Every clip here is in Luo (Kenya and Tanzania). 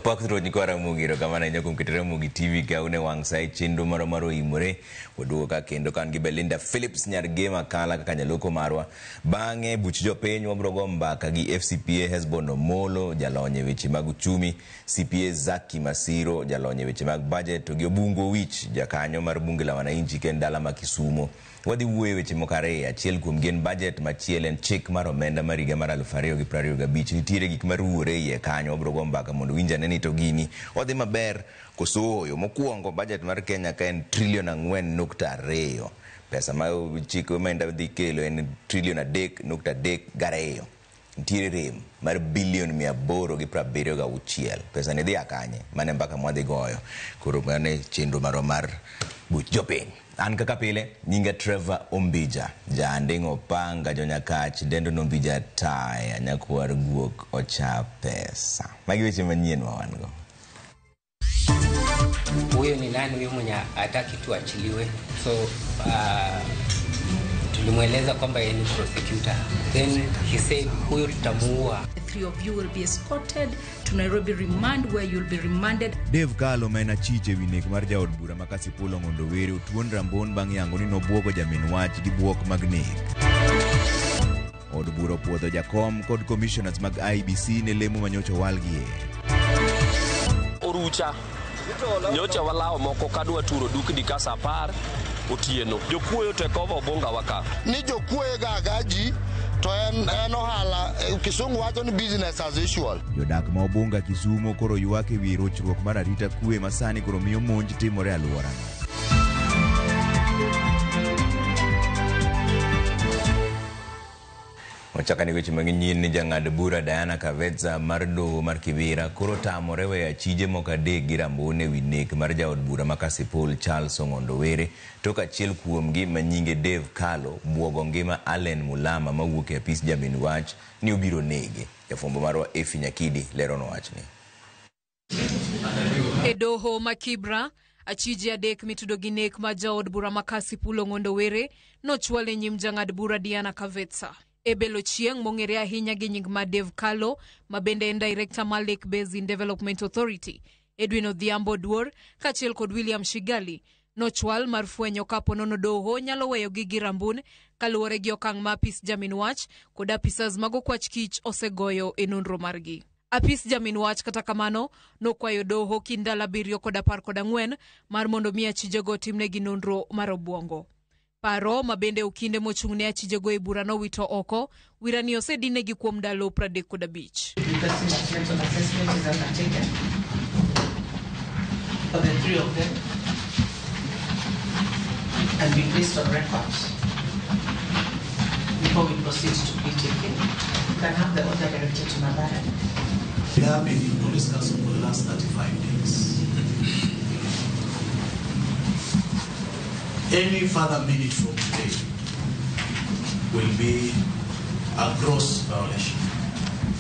Opak ruoth nyikwa Ramogi, erokamano ahinya kuom keto Ramogi TV ka une wang' sa e chenro marwa mar oimore. Waduogo ka kendo ka an gi Belinda Phillips nyar Gema Kala kaka jaloko marwa. Bang'e buch jopiny wabiro go mbaka gi FCPA Hesbon Omolo jalony e weche mag uchumi, CPA Zaki Masiro jalony e weche mag budget to gi Obungo Wich jakanyo mar bunge la wananchi ka en dala ma Kisumo. Wadhi wuoyo e weche moko ariyo, achiel kuomgi en budget, machielo en chik mar omenda mar higa mar 2025. Nitiere gik maruwore iye kanyo, wabiro go mbaka mondo winj ane ni to gini odhi maber koso ooyo. Mokwongo, budget mar Kenya ka en trilion 4.2. Pesa ma chik omenda dhi kelo en trilion 3.32. Nitiere rem mar bilion 876. Pesa ni dhi a kanye? Mano e mbaka mwadhi goyo. Koro mano e chenro marwa mar buch jopiny. An kaka pile, nyinga Trevor Ombija, jaanding'o opanga, jonyakach, dendo nombija taya, nyakwar guok ocha pesa. Magi weche manyien ma wan go. Huyo ni nani huyo mwenye hataki tuachiliwe? So tulimweleza kwamba yeye ni prosecutor, then he said huyo tutamuua. The three of you will be escorted to Nairobi remand where you'll be remanded. Dave Kalo ma en achich ewi nek mar jaod bura ma Kasipul Ong'ondo Were otuon rambon bang' yango ni nobwogo jamin wach gi bwok mag nek. Od bura opuodho jakom kod commissioners mag IEBC ne lemo ma nyocha owalgie. Orucha nyocha walawo moko kadwa turo dukni ka saa 10 otieno. Jokuoyo take over Obunga wa ka. Ni jokuoye ga ga ji to en ohala, kisungu wacho ni business as usual. Jodak ma Obunga Kisumo koro ywak ewi rochruok mar arita kwe ma sani koro miyo monj timore e alworano. Wachako ane weche mag nyien ni jang'ad bura Diana Kavetsa mar doho mar Kibera koro tamore weyo achije moko adek gi rambone ewi nek mar jaod bura ma Kasipul Charles Ong'ondo Were tok achiel kuomgi ma nyinge Dave Kalo buogo ngima Allen Mulama mawuok e apis jamin wach ni obiro nege. Jafwambo marwa Effie Nyakidi leronwa wachni. E doho ma Kibra, achije adek mitudo gi nek ma jaod bura ma Kasipul Ong'ondo Were nochwal e nyim jang'ad bura Diana Kavetsa. Ebel Ochieng' mong'ere ahinya gi nying ma Dave Kalo, ma bende en director mar Lake Basin Development Authority, Edwin Odhiambo Oduor, kaachiel kod William Shigali, nochwal mar fwenyo kapo nono doho nyalo weyogi gi rambun kaluwore gi okang' ma apis jamin wach kod apisas mag okwach kich osegoyo e nonro margi. Apis jamin wach kata kamano nokwayo doho kind ndalo 7 kod 14 mar mondo mi achijego otimnegi nonro mar obwongo. Paro ma bende okinde mochung' ne achijego e bura nowito oko, wirani osedinegi kuom ndalo 35. Requesting that mental assessment is undertaken for the three of them and be placed on record before we proceed to plea taking. You can have the order directed to Mathare. They have been in police custody for the last 35 days. Any further minute from today will be a gross violation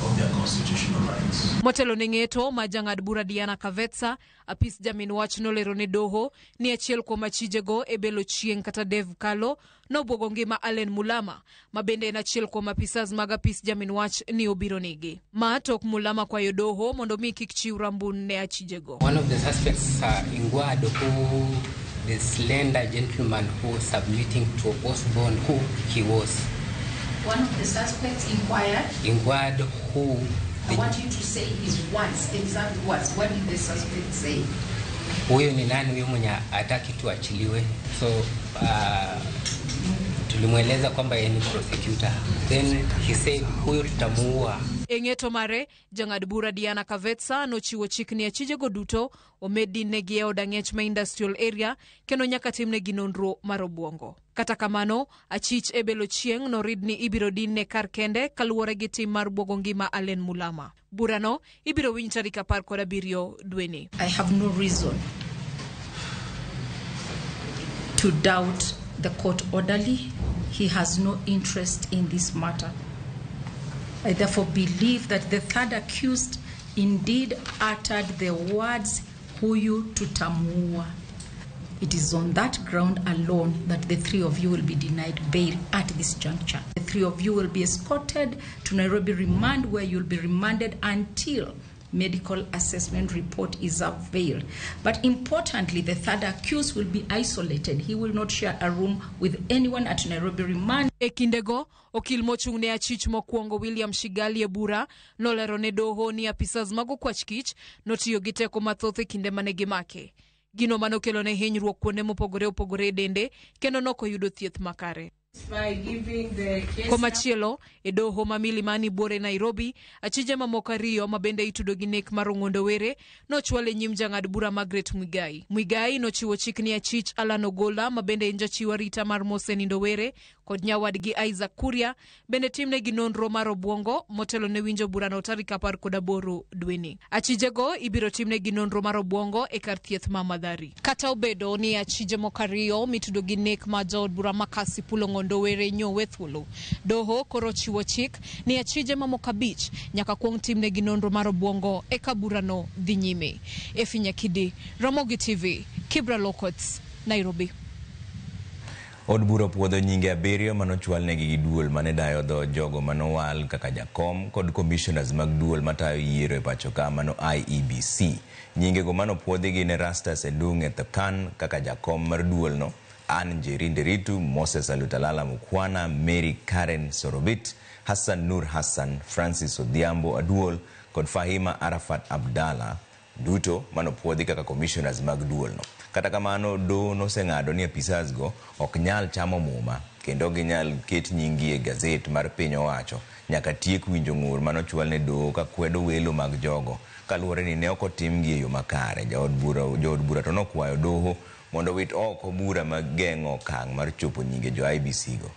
of their constitutional rights. Motelo ne ng'eto ma jang'ad bura Diana Kavetsa, apis jamin wach nolero ne doho ni achiel kuom achijego Ebel Ochieng' kata Dave Kalo nobwogo ngima Allen Mulama, ma bende en achiel kuom apisas mag apis jamin wach ni obiro nege. Ma tok Mulama kwayo doho mondo mi kik chiw rambun ne achijego. One of the suspects, Ingwado, who the slender gentleman who was submitting to oppose bond, who he was. One of the suspects inquired. Inquired who. I want you to say his words, exact words. What did the suspect say? Huyo ni nani huyo mwenye hataki tuachiliwe? So tulimweleza kwamba yeye ni prosecutor. Then he said huyo tutamuua. E ng'eto mare, jang'ad bura Diana Kavetsa nochiwo chik ni achijego duto omed dinegi e od ang'ech ma industrial area kendo nyaka timnegi nonro mar obwongo. Kata kamano, achich Ebel Ochieng' norid ni ibiro dinne kar kende kaluwore gi tim mar bwogo ngima Allen Mulama. Burano ibiro winj tarik 17 dweni. I have no reason to doubt the court orderly. He has no interest in this matter. I therefore believe that the third accused indeed uttered the words huyu tutamuua. It is on that ground alone that the three of you will be denied bail at this juncture. The three of you will be escorted to Nairobi remand where you'll be remanded until medical assessment report is availed. But importantly, the third accused will be isolated. He will not share a room with anyone at Nairobi remand. E kindego, okil mochung' ne achich mokwongo William Shigali e bura nolero ne doho ni apisas mag okwach kich notiyo gi teko mathoth e kinde mane gimake. Gino manokelo ne hinyruok kuonde mopogore opogore e dende kendo nokoyudo thieth makare. Komachielo, e doho ma Milimani buore Nairobi, achije mamoko ariyo ma bende itudo gi nek mar Ong'ondo Were nochwal e nyim jang'ad bura Margaret Muigai. Muigai nochiwo chik ni achich Alan Ogola ma bende en jachiw arita mar mosenindo Were kod nyawadgi Isaac Kuria bende timnegi nonro mar obwongo motelo ne winjo burano tarik 18 dweni. Achijego ibiro timnegi nonro mar obwongo e kar thieth ma Mathari. Kata obedo ni achije moko ariyo mitudo gi nek ma jaod bura ma Kasipul Ong'ondo Were nyowe thuolo, doho koro chiwo chik ni achije mamoko 5 nyaka kuong timnegi nonro mar obwongo eka burano dhi nyime. Efi Nyakidi, Ramogi TV, Kibra Lokots, Nairobi. Od bura opuodho nyinge 7 manochwalnegi gi duol mane dayo dho jogo manowal kaka jakom kod commissioners mag duol matayo yiero e pacho ka mano IEBC. Nyingego manopuodhi gin Erastus Edung' Ethekon kaka jakom mar duolno, Anne Njeri Nderitu, Moses Alutalala Mukwana, Mary Karen Sorobit, Hassan Nur Hassan, Francis Odhiambo Aduol kod Fahima Arafat Abdallah duto manopuodhi kaka commissioners mag duolno. Kata kamano, doho noseng'ado ni apisas go ok nyal chamo muma kendo ginyal ket nyinggi e gazet mar piny owacho nyaka tiek winjo ng'ur manochwal ne doho ka kwedo welo mag jogo kaluwore ni ne ok otimgi e yo makare. Jood bura to nokwayo doho mondo wit oko bura mageng'o okang' mar chopo nyinge jo IEBC go.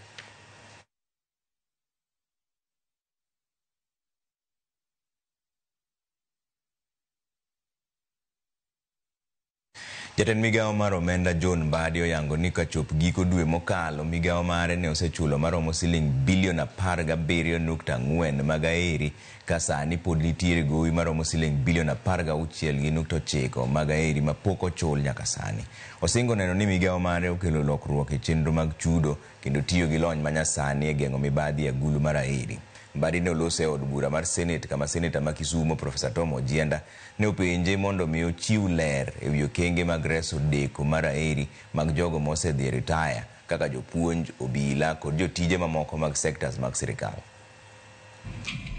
Jatend migawo mar omenda John Mbadi oyango ni kachop giko dwe mokalo migawo mare ne osechulo maromo siling bilion 17.4 mag aeri ka sani pod nitiere gowi maromo siling bilion 16.9 mag aeri mapok ochul nyaka sani. Osingo neno ni migawo mare okelo lokruok e chenro mag chudo kendo tiyo gi lony manyasani e geng'o mibadhi e agulu mar aeri. Mbadi ne oloso e od bura mar Senate kama seneta ma Kisumu Profesa Tom Ojienda ne openje mondo mi ochiw ler e wi okenge mag reso deko mar aeri mag jogo mosedhi e ritaya kaka jopuonj, obila kod jotije mamoko mag sectors mag sirikal.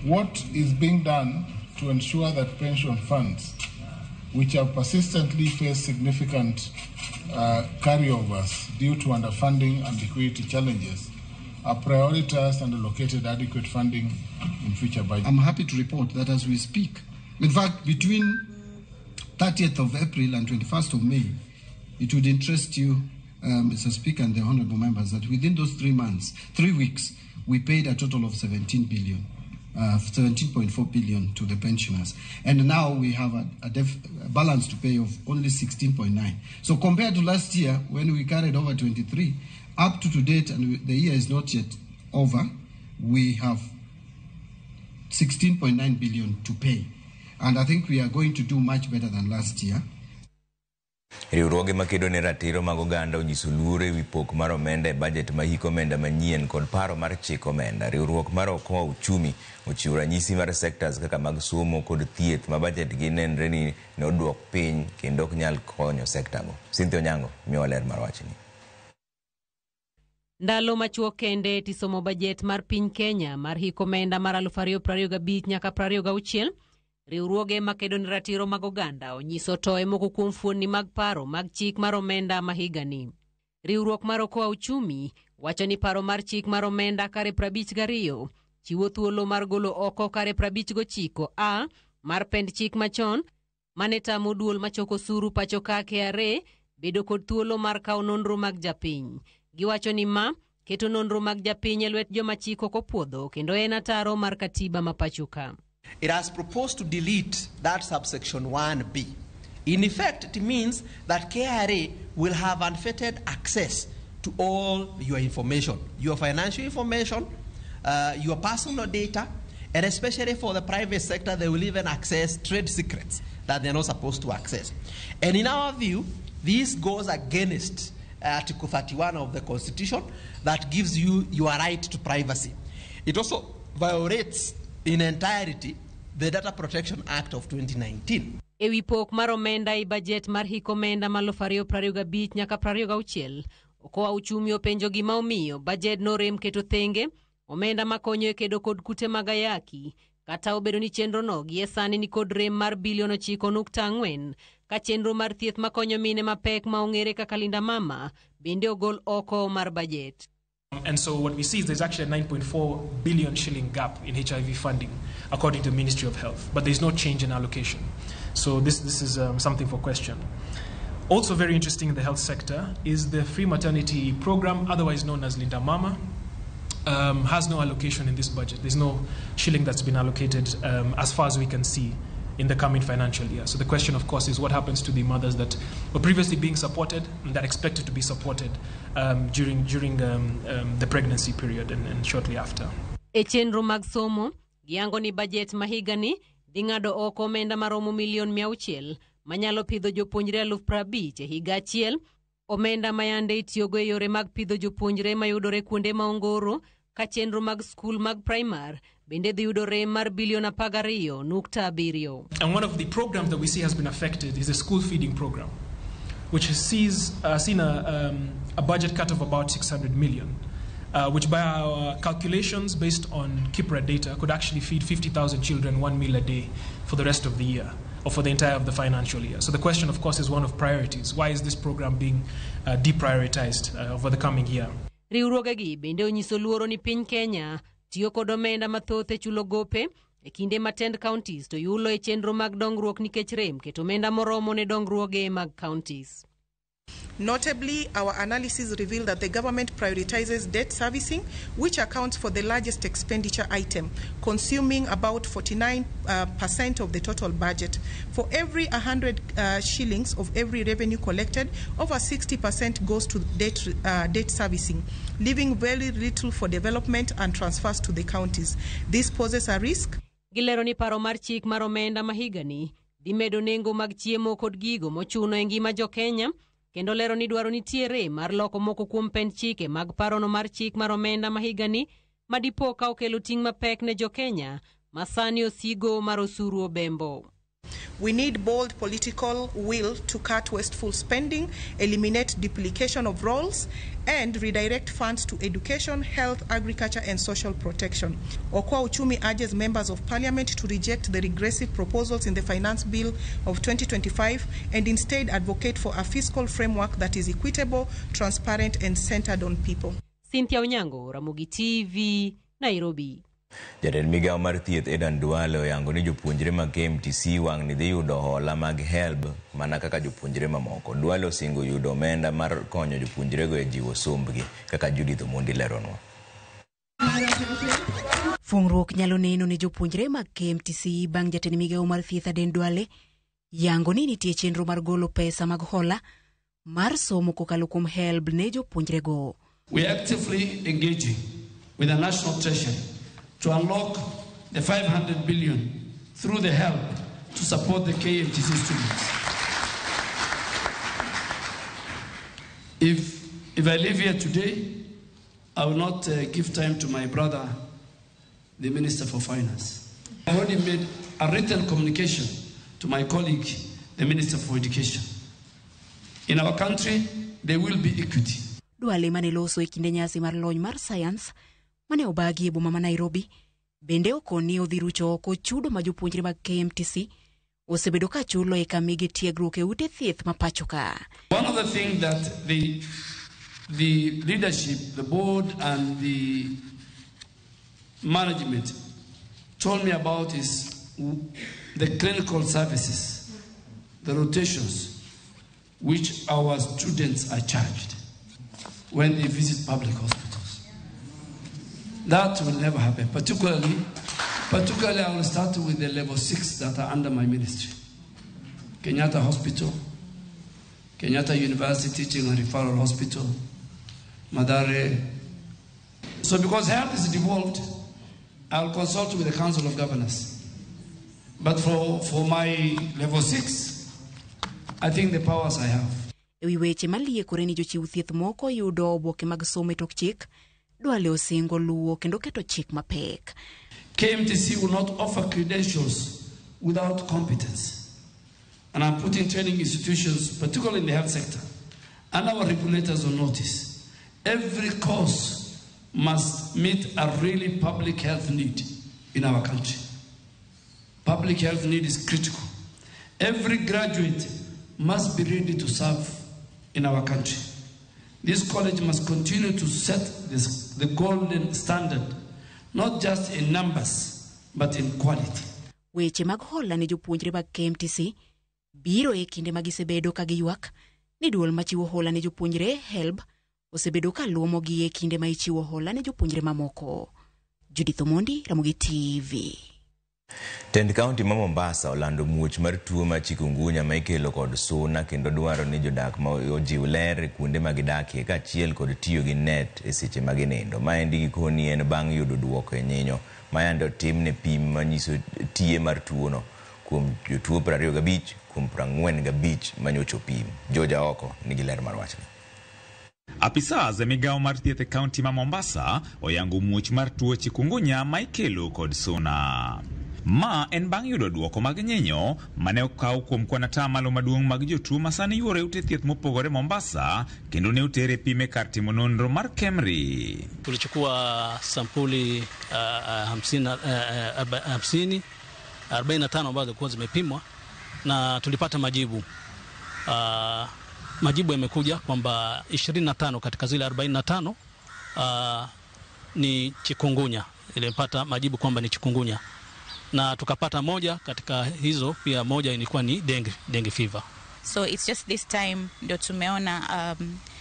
What is being done to ensure that pension funds, which have persistently faced significant carryovers due to underfunding and liquidity challenges, are prioritized and allocated adequate funding in future budgets? I'm happy to report that as we speak, in fact, between 30th of April and 21st of May, it would interest you, Mr. Speaker and the honorable members, that within those 3 months, 3 weeks, we paid a total of 17 billion. 17.4 billion to the pensioners. And now we have a balance to pay of only 16.9. So compared to last year, when we carried over 23, up to date, and the year is not yet over, we have 16.9 billion to pay. And I think we are going to do much better than last year. Riwruoge makedo ne ratiro mag oganda onyiso luoro ewi pok mar omenda e bajet ma hik omenda manyien kod paro mar chik omenda. Riwruok mar Okoa Uchumi ochiwo ranyisi mar sectors kaka mag somo kod thieth ma bajet gi nenre ni ne oduok piny kendo ok nyal konyo sekta go. Cynthia Onyango miyowa ler mar wachni. Ndalo machuok kende tisomo bajet mar piny Kenya mar hik omenda mar 2025 nyaka 26. Riwruoge makedo ne ratiro mag oganda onyiso toe moko kuom fuonni mag paro mag chik mar omenda ma higani. Riwruok mar Okoa Uchumi wacho ni paro mar chik mar omenda kare 52 chiwo thuolo mar golo oko kare 59 A mar pend chik machon mane tamo duol machoko osuru pacho ka KRA bedo kod thuolo mar kawo nonro mag japiny. Giwacho ni ma keto nonro mag japiny e lwet joma chik ok opuodho kendo en ataro mar katiba ma pacho ka. It has proposed to delete that subsection 1B. In effect, it means that KRA will have unfettered access to all your information, your financial information, your personal data, and especially for the private sector, they will even access trade secrets that they're not supposed to access. And in our view, this goes against Article 31 of the Constitution that gives you your right to privacy. It also violates in entirety the Data Protection Act of 2019. E wi pok mar omenda e bajet mar hik omenda mar 2025 nyaka 26, Okoa Uchumi openjo gima omiyo bajet norem keto thenge omenda makonyo e kedo kod kute mag ayaki kata obedo ni chenrono gie sani nikod rem mar bilion 9.4 ka chenro mar thieth makonyo mine mapek ma ong'ere kaka Linda Mama bende ogol oko mar bajet. And so what we see is there's actually a 9.4 billion shilling gap in HIV funding, according to the Ministry of Health, but there's no change in allocation. So this is something for question. Also very interesting in the health sector is the free maternity program, otherwise known as Linda Mama, has no allocation in this budget. There's no shilling that's been allocated as far as we can see in the coming financial year. So the question, of course, is what happens to the mothers that were previously being supported and that expected to be supported during the pregnancy period and shortly after. E chenro mag somo, giyango ni bajet ma higani dhi ng'ado oko omenda maromo milion 600 manyalo pidho jopuonjre 50,000 e higa achiel, omenda ma yande itiyogo e yore mag pidho jopuonjre mayudore kuonde ma ongoro ka chenro mag skul mag primar bende dhi yudo rem mar bilion 12.7. And one of the programs that we see has been affected is the school feeding program, which has seen a budget cut of about 600 million, which by our calculations based on KIPPRA data could actually feed 50,000 children one meal a day for the rest of the year, or for the entire of the financial year. So the question, of course, is one of priorities. Why is this program being deprioritized over the coming year? Riwruogegi bende onyiso luoro ni piny Kenya tiyo kod omenda mathoth e chulo gope e kinde ma tend counties to yulo e chenro mag dongruok nikech rem keto omenda moromo ne dongruoge mag counties. Notably, our analysis revealed that the government prioritizes debt servicing, which accounts for the largest expenditure item, consuming about 49% of the total budget. For every 100 shillings of every revenue collected, over 60% goes to debt servicing, leaving very little for development and transfers to the counties. This poses a risk. Gilero ni paro mar chik mar omenda ma higani dhi medo nengo mag chiemo kod gigo mochuno e ngima jo Kenya, kendo lero ni dwaro nitiere mar loko moko kuom pend chike mag parono mar chik mar omenda ma higani ma dipo ka okelo ting' mapek ne jo Kenya ma sani osigo mar osuru obembo. We need bold political will to cut wasteful spending, eliminate duplication of roles, and redirect funds to education, health, agriculture, and social protection. Okoa Uchumi urges members of parliament to reject the regressive proposals in the Finance Bill of 2025 and instead advocate for a fiscal framework that is equitable, transparent, and centered on people. Cynthia Onyango, Ramogi TV, Nairobi. Jatend migawo mar thieth Aden Duale oyango ni jopuonjre mag KMTC wang'ni dhi yudo hola mag HELB mana kaka jopuonjre mamoko. Duale osingo yudo omenda mar konyo jopuonjrego e jiwo sombgi, kaka Judith Omondi leronwa. Fungruok nyalo neno ne jopuonjre mag KMTC bang' jatend migawo mar thieth Aden Duale yango ni nitie chenro mar golo pesa mag hola mar somo kokalo kuom HELB ne jopuonjrego. We are actively engaging with the National Treasury to unlock the 500 billion through the help to support the KMTC students. If I leave here today, I will not give time to my brother, the Minister for Finance. I already made a written communication to my colleague, the Minister for Education. In our country, there will be equity. Duale mane loso e kinde nyasi mar lony mar science mane obagi e boma ma Nairobi bende okoni odhi rucho oko chudo ma jopuonjre mag KMTC osebedo ka chulo e kamige tiegruok e ute thieth ma pacho ka. One of the things that the leadership, the board and the management told me about is the clinical services, the rotations which our students are charged when they visit public hospitals. That will never happen. Particularly I will start with the level 6 that are under my ministry. Kenyatta Hospital, Kenyatta University Teaching and Referral Hospital, Mathare. So because health is devolved, I'll consult with the Council of Governors. But for my level 6, I think the powers I have. Ewi weche maliekore ni jochiw thieth moko yudo oboke mag somo e tok chik, Duale osingo luwo kendo keto chik mapek. KMTC will not offer credentials without competence. And I'm putting training institutions, particularly in the health sector, and our regulators on notice. Every course must meet a really public health need in our country. Public health need is critical. Every graduate must be ready to serve in our country. This college must continue to set the golden standard, not just in numbers, but in quality. Weche mag hola ne jopuonjre mag KMTC biro e kinde ma gisebedo ka giywak ni duol machiwo hola ne jopuonjre HELB osebedo ka luomogi e kinde ma ichiwo hola ne jopuonjre mamoko. Judith Omondi, Ramogi TV. Tend kaunti ma Mombasa olando muoch mar tuo mar chikungunya ma ikelo kod suna kendo dwaro ni jodak ma ojiw ler kuonde ma gidakie kaachiel kod tiyo gi net e seche ma ginindo. Maendi gikoni en bang' yudo duoko e nyinyo ma yande otim ne pim manyiso tie mar tuono kuom jotuo 25 kuom 45 manyocha opim. George Aoko nigi ler mar wachni. Apisas e migawo mar thieth e kaunti ma Mombasa oyango muoch mar tuo chikungunya ma ikelo kod suna. Ma en bang' yudo duoko mag nyinyo mane okaw kuom kwan atamalo maduong' mag jotuo ma sani yuore ute thieth mopogore Mombasa kendo ne otere pime kar timo nonro mar KEMRI. Tulichukua sampuli 50 45 ambazo zilikuwa zimepimwa na tulipata majibu. Majibu yamekuja kwamba 25 katika zile 45 ni chikungunya. Ilipata majibu kwamba ni chikungunya. Na tukapata moja katika hizo pia, moja ilikuwa ni dengue fever. So it's just this time ndio tumeona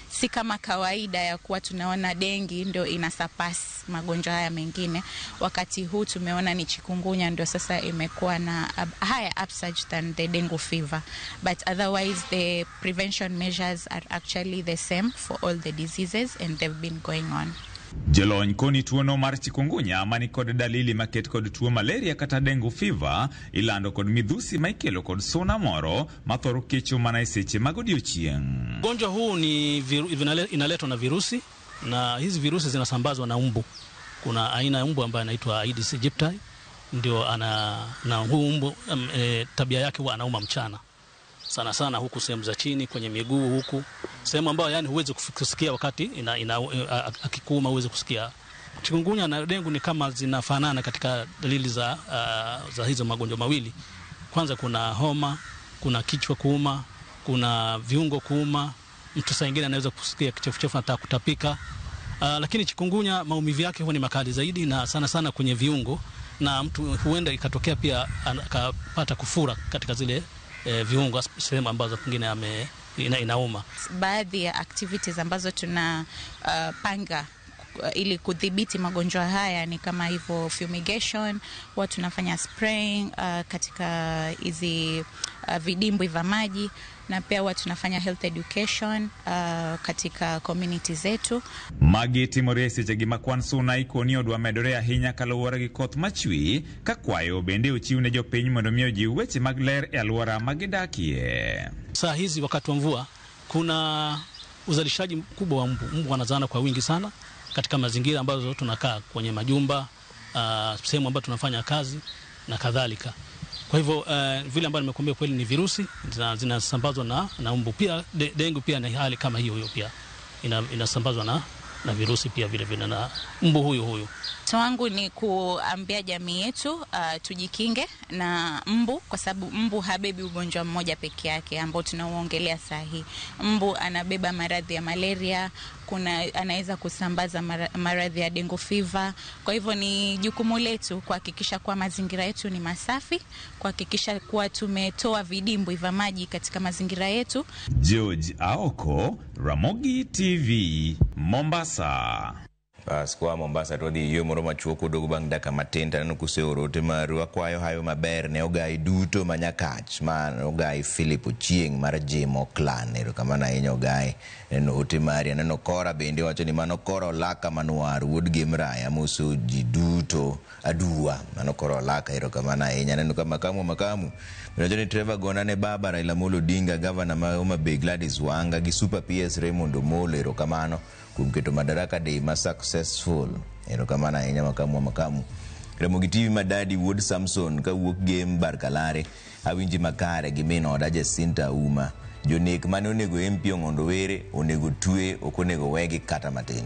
si kama kawaida ya kuwa tunaona dengue ndio inasurpass magonjwa haya mengine. Wakati huu tumeona ni chikungunya ndio sasa imekuwa na higher upsurge than the dengue fever. But otherwise the prevention measures are actually the same for all the diseases and they've been going on. Jolony koni tuono mar chikungunya mani kod dalili maket kod tuo malaria kata dengue fever ilando kod midhusi ma ikelo kod suna moro mathoro kecho mana e seche mag odiochieng'. Ugonjwa huu ni inaletwa na virusi, na hizi virusi zinasambazwa na mbu. Kuna aina ya mbu ambaye anaitwa Aedes aegypti, ndio ana na huu mbu tabia yake huwa anauma mchana. Sana sana huku sehemu za chini kwenye miguu huku, sehemu ambayo yani huwezi kusikia wakati akikuuma huwezi kusikia. Chikungunya na dengue ni kama zinafanana katika dalili za hizo magonjwa mawili. Kwanza kuna homa, kuna kichwa kuuma, kuna viungo kuuma, mtu saa nyingine anaweza kusikia kichefuchefu na kutapika. Lakini chikungunya maumivu yake huwa ni makali zaidi na sana sana kwenye viungo, na mtu huenda ikatokea pia akapata kufura katika zile viungo, sehemu ambazo pengine inauma. Baadhi ya activities ambazo tunapanga ili kudhibiti magonjwa haya ni kama hivyo fumigation, huwa tunafanya spraying katika hizi vidimbwi vya maji, na pia huwa tunafanya health education katika community zetu. Magi timore seche gi makwan suna ikoni odwa medore ahinya kaluwore gi koth machwe ka kwayo bende ochiw ne jopiny mondo mi ojiw weche mag ler e alwora ma gidakie. Saa hizi wakati wa mvua kuna uzalishaji mkubwa wa mbu. Mbu wanazana kwa wingi sana katika mazingira ambazo tunakaa, kwenye majumba, sehemu ambayo tunafanya kazi na kadhalika. Kwa hivyo vile ambavyo nimekuambia kweli ni virusi zinasambazwa na mbu. Pia dengue pia ni hali kama hiyo hiyo, pia inasambazwa na virusi pia vile vile na mbu huyu huyu. Wito wangu ni kuambia jamii yetu tujikinge na mbu, kwa sababu mbu habebi ugonjwa mmoja peke yake ambao tunauongelea saa hii. Mbu anabeba maradhi ya malaria, kuna anaweza kusambaza maradhi ya dengue fever. Kwa hivyo ni jukumu letu kuhakikisha kuwa mazingira yetu ni masafi, kuhakikisha kuwa tumetoa vidimbwi vya maji katika mazingira yetu. George Aoko, Ramogi TV, Mombasa. Bas kwa Mombasa to dhi yo moro machuok odogo bang' dakika matin to aneno kuseoro ote maru. Akwayo hayo maber ne ogai duto ma Nyakach, ma ogai Philip Ochieng' mar Jimo Clan. Erokamano ahinya ogai. Aneno ote mari. Aneno Kora bende wacho ni mano Kora Olaka Manuar wuod Gemraya amoso ji duto aduwa. Mano Kora Olaka, erokamano ahinya. Aneno ka Makamu wacho ni Trevor gona ne baba Raila Amolo Odinga, gavana ma Homa Bay Gladys Wanga gi Super PS Raymond Omolo, erokamano kuom keto Madaraka Day ma successful. Erokamano ahinya Makamu. Ramogi TV Madadi wuod Samson kawuok Gem Barkalare awinji makare gi min oda Jacinta Auma. Jonek mane onego MP Ong'ondo Were onego twe ok onego wegi kata matin.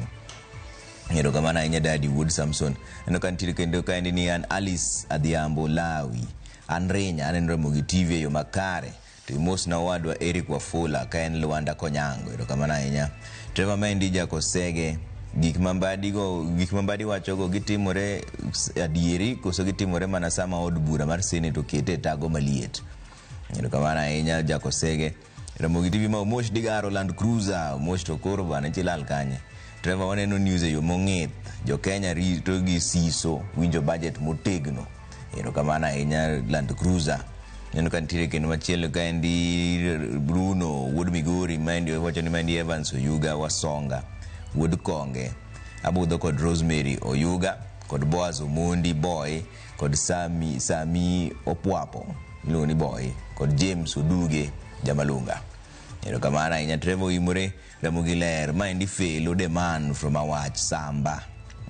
Erokamano ahinya Dadi wuod Samson. Aneno ka nitiere kendo kaendi ni an Alice Adhiambo Lawi. An Rinya aneno Ramogi TV e yo makare. To imosna owadwa Eric Wafula ka en Luanda Konyango. Erokamano ahinya. Trevor Maendi Jakosege, gik ma Mbadi go, gik ma Mbadi wachogo gitimore adieri koso gitimore mana sama od bura mar Senate okete e tago maliet. Erokamano ahinya Jakosege. Ramogi TV ma Omosh Digaro Land Cruiser, Omosh to koro bana chilal kanye. Trevor waneno news e yo mong'ith, jo Kenya rito gi siso winjo budget motegno. Erokamano ahinya Land Cruiser. Neno ka nitiere kendo machielo kaendi Bruno wuod Migori maendi wacho ni maendi Evans Oyuga Wasonga wuod Konge Abudho kod Rosemary Oyuga kod Boaz Omondi Boy kod Sami Opwapo iluongo ni Boy kod James Oduge Jamalunga. Erokamano ahinya Trevor Oimore Ramogi Ler maendi Felo the man from Awach Samba.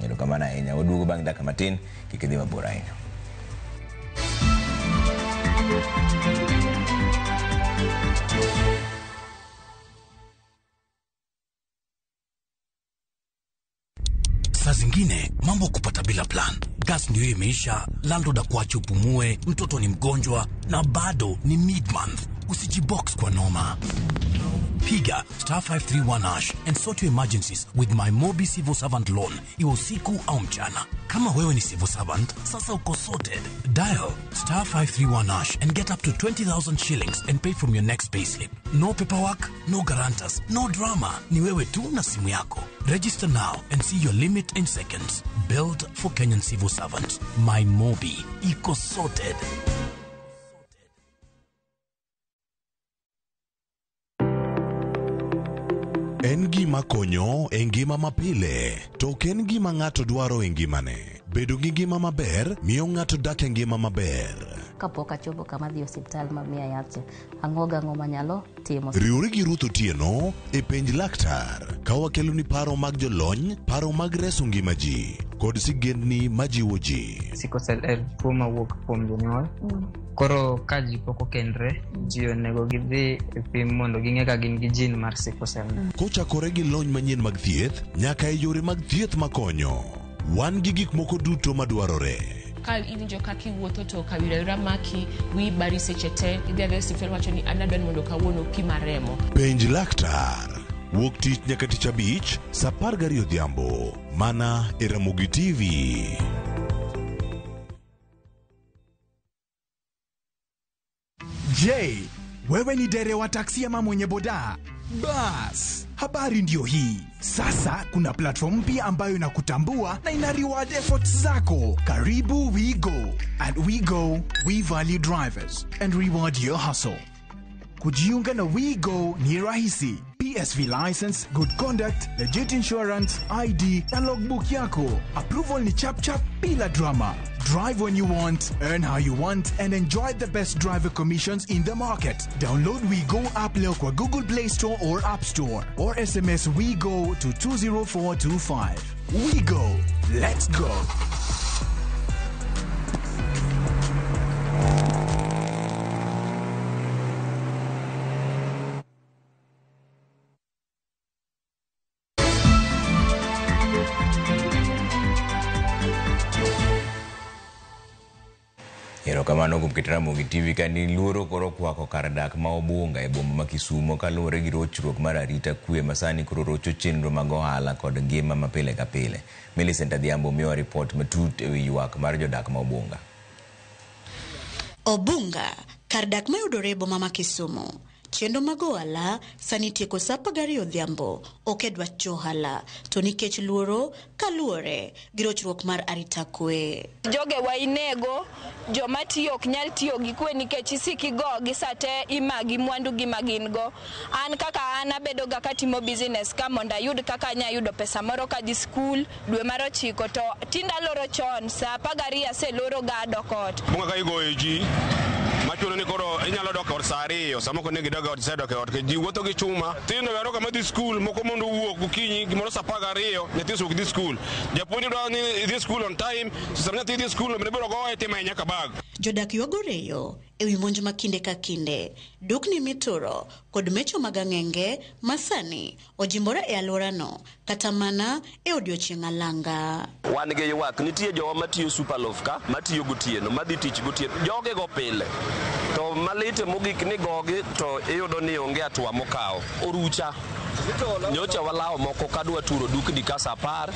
Erokamano ahinya waduogo bang' dakika matin kik idhi mabor ahinya. Saa zingine mambo kupata bila plan. Gas ndio imeisha, landlord akuache upumue, mtoto ni mgonjwa na bado ni mid-month. Usijibox kwa noma. Piga star 531 hash and sort your emergencies with my Mobi Civil Servant Loan, iwe usiku au mchana. Kama wewe ni civil servant, sasa uko sorted. Dial star 531 hash and get up to 20,000 shillings and pay from your next payslip. No paperwork, no guarantors, no drama. Ni wewe tu na simu yako. Register now and see your limit in seconds. Built for Kenyan civil servants. My Mobi. Iko sorted. En gima konyo e ngima mapile, to ok en gima ng'ato dwaro e ngimane. Bedo gi ngima maber miyo ng'ato dak e ngima maber. Kapok achopo kama dhi osiptal ma miya yath, ang'o gang'o manyalo timo. Riwri gi Ruth Otieno e Penj Laktar ka wakeloni paro mag jolony, paro mag reso ngima ji kod sigendni majiwo ji. Sickle cell en tuo mawuok kuom jonyuol. Koro ka ji pok okendre, ji onego gidhi e pim mondo ging'e ka gin gi gene mar sickle cell. Kochakore gi lony manyien mag thieth nyaka e yore mag thieth makonyo, wan gi gik moko duto madwarore. Ka iwinjo kaka iwuotho to kawira maki, wiyi bari seche te, idhi adhiya e osiptal wacho ni an adwa ni mondo kawuono pima remo. Penj Laktar wuok tich nyaka tich abich saa 12 odhiambo mana e Ramogi TV. Je, wewe ni dereva taksi ama mwenye boda? Bas, habari ndio hii. Sasa kuna platform mpya ambayo inakutambua na ina reward efforts zako. Karibu WeGo. At WeGo, we value drivers and reward your hustle. Kujiunga na WeGo ni rahisi. PSV license, good conduct, legit insurance, ID na logbook yako. Approval ni chap chap bila drama. Drive when you want, earn how you want, and enjoy the best driver commissions in the market. Download WeGo app leo kwa Google Play Store or App Store, or SMS WeGo to 20425. WeGo. Let's go. Erokamano kuom keto Ramogi TV kani luoro koro kwako kar dak ma Obunga e boma ma Kisumo kaluwore gi rochruok mar arita kwe ma sani koro rocho chenro mag ohala kod ngima ma pile ka pile. Millicent Adhiambo miyowa ripot matut ewi ywak mar jodak ma Obunga. Obunga, kar dak mayudore e boma ma Kisumu. Chenro mag ohala sani tieko saa 12 odhiambo ok e dwach johala to nikech luoro kaluwore gi rochruok mar arita kwe. Jogewa inego, joma tiyo ok nyal tiyo gi kwe nikech isik igogi sate imagi mwandu gi ma gin go. An kaka an abedo ga katimo business ka mondo ayud kaka anya yudo pesa moro kadhi skul dwe mar 9 to tinda loro chon saa 12 aseloro ga adok ot. Bunga ka igoyo ji Machuno ni koro inyalo dok e ot saa 2, sama ok onego idog e ot, isedok e ot. Ji wuotho gi chuma. Nyithindo be kama dhi skul, moko mondo owuok gokinyi gimoro saa 12, nyathi osewuok dhi skul. Japuonj dwaro ni idhi skul on time, sama nyathi dhi skul bende ibiro goye timaye nyaka bag. Jodak ywago reyo ewi monj ma kinde ka kinde, dukni mituro kod mecho mag ang'enge ma sani ojimbore e alworano kata mana e odiochieng' alanga. Wan gi ywak, nitie jowa matiyo Superloaf ka, matiyo gotieno, madhi tich gotieno, joge go pile. To malite mogik ni gogi to iyudo ni onge hatua mokawo. Orucha, nyocha walawo moko kadwa turo dukni ka saa 10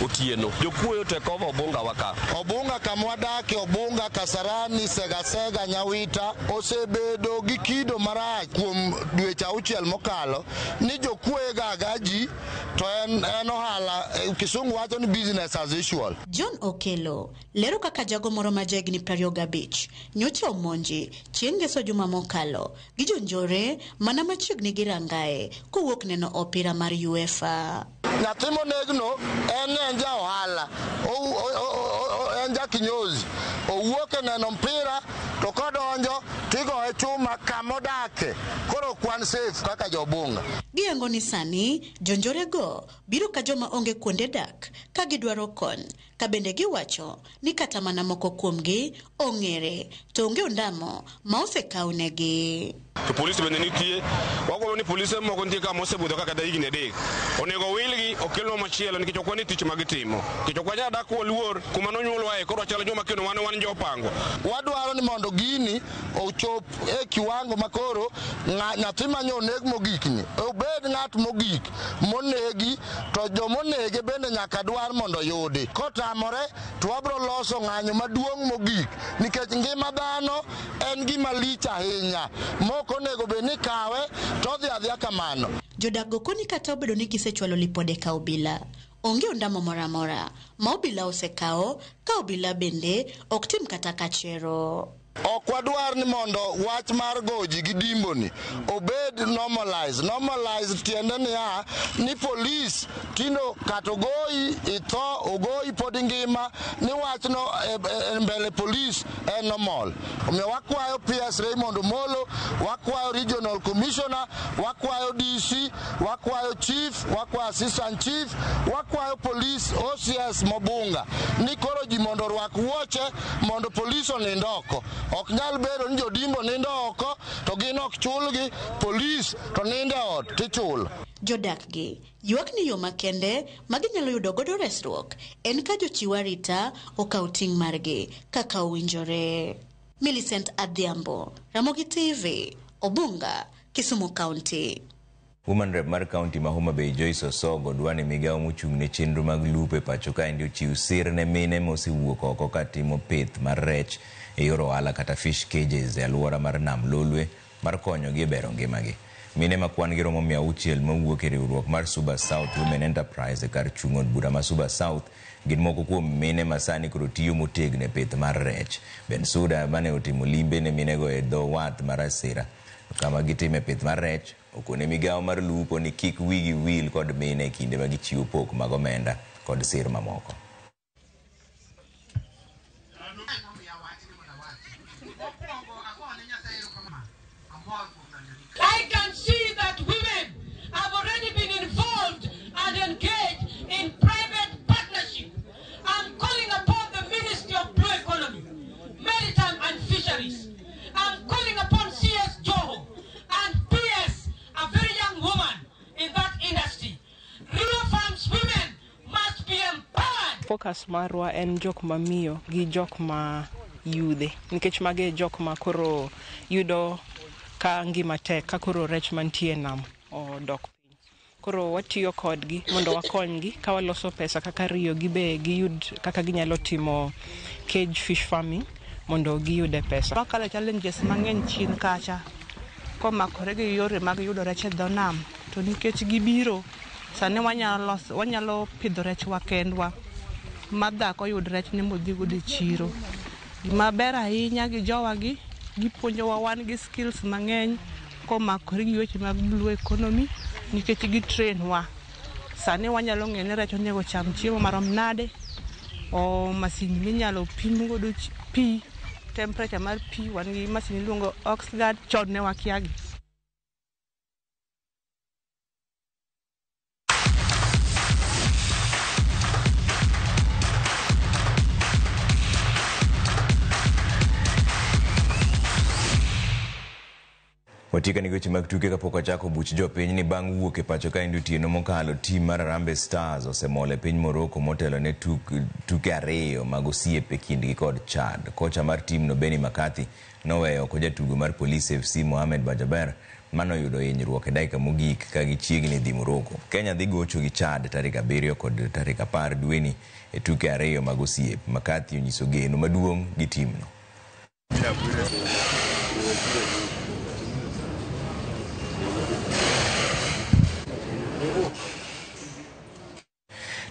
otieno. Jokuoyo take over Obunga wa ka. Obunga kama wadake, Obunga, Kasarani, Segasega, Nyawita osebedo gi kido marach kuom dweche 6 mokalo ni jokuoye ga aga ji to en ohala, kisungu wacho ni business as usual. John Okelo lero kaka jago moro ma jahigni 25 nyocha omonji chieng' ngeso juma mokalo gi jonjore mana machiegni gi rangae kowuok neno opira mar UEFA. Nyathi monegno en ja ohala, en ja kinyozi, owuok e neno mpira to kodonjo tigoye chuma kamodake, koro kwan safe kaka jobunga. Giyango ni sani jonjorego biro ka joma onge kuonde dak ka gidwaro kony, ka bende giwacho ni kata mana moko kuomgi ong'ere to onge ondamo ma osekawnegi. To polisi bende nitie, wagombo ni polise moko nitie ka mosebudho kaka kata higni 3. Onego wilgi okelnwa machielo nikech ok wane tich ma gitimo. Nikech ok wanyal dak waluor kuma nonyuolwae, koro wachalo joma kendo wan jopango. Wadwaro ni mondo gini ochop e kiwango makoro nyathi manyo oneg mogikni obed ng'at mogik monegi, to jomonege bende nyaka dwar mondo yudi. Kotamore to wabro loso ng'anyo maduong' mogik nikech ngima dhano en gima lich ahinya mok onego bed ni kawe to odhi adhiya kamano. Jodak go koni kata obedo ni gisechwalo lipode ka obila, onge ondamo moro amora ma obila osekawo, ka obila bende ok tim kata kachero. Ok wadwar ni mondo wach mar goji gi dimbo ni obed normalized. Normalized tiende niya ni polis tino kata ogoyi itho, ogoyi pod ingima, ni wachno e mbele polis en normal. Omiyo wakwayo PS Raymond Omolo, wakwayo Regional Commissioner, wakwayo DC, wakwayo Chief, wakwayo Assistant Chief, wakwayo polis OCS Mobunga ni koro ji mondo orwak wuoche mondo polis onind oko. Ok nyal bedo ni jodimbo nindo oko to gin ok chulgi, polis to nindo e ot tichulo. Jodak gi ywak ni yo makende ma ginyalo yudo godo resruok en ka jochiw arita okaw ting' margi kaka owinjore. Millicent Adhiambo, Ramogi TV, Obunga, Kisumu County. Woman Rep mar County ma Homa Bay Joyce Osogo dwa ni migawo mochung' ne chenro mag lupo e pacho kaendi ochiw sir ne mine mosewuok oko katimo pith mar rech e yor ohala kata fish cages e alwora mar Nam Lolwe mar konyogi e bero ngimagi. Mine ma kwan gi romo 600 mowuok e riwruok mar Suba South Women Enterprise e kar chung' od bura ma Suba South gin moko kuom mine ma sani koro tiyo motegno e pith mar rech. Ben Suda mane otimo limbe ne minego e dho wath mar Asira kama gitime pith mar rech okone migawo mar lupo ni kik wigi wil kod mine e kinde ma gichiwo pok mag omenda kod sir mamoko. I can see that women have already been involved and engaged in private partnership. I'm calling upon the Ministry of Blue Economy, Maritime and Fisheries. I'm calling upon CS Joho and PS, a very young woman in that industry. River Farms women must be empowered. Focus marwa en jok mamiyo gi jok ma yudhe, nikech mage jok ma koro yudo ka ngima tek, ka koro rech mantie nam odok piny. Koro watiyo kodgi mondo wakonygi ka waloso pesa kaka riyo gibe giyud kaka ginyalo timo cage fish farming mondo giyude pesa. Wakalo challenges mang'eny chien kacha komakore gi yore mag yudo rech e dho nam, to nikech gibiro sani wanyalo pidho rechwa kendwa ma dhako yud rech ni modhi godo e chiro. Gima ber ahinya gi jowagi, gipuonjowa wan gi skills mang'eny komakore gi weche mag blue economy nikech gi train wa. Sani wanyalo ng'eyo ni rech onego cham chiemo marom nade, o masin minyalo pim godo pi. temperature mar pi, wan gi masin iluongo Oxguard, chon ne wakiagi. Watieko ni weche mag tuke kapok wachako buch jopiny ni bang' wuok e pacho kaendi otieno mokalo, tim mar Harambee Stars osemol e piny Morocco motelo ne tuke ariyo mag osiep e kindgi kod Chad. Kocha mar timno Benni McCarthy noweyo oko jatugo mar Police FC Mohamed Bajaber manoyudo hinyruok e dakika mogik ka gichiegni dhi Morocco. Kenya dhi gocho gi Chad tarik 7 kod tarik 10 dweni e tuke ariyo mag osiep. McCarthy onyiso geno maduong' gi timno.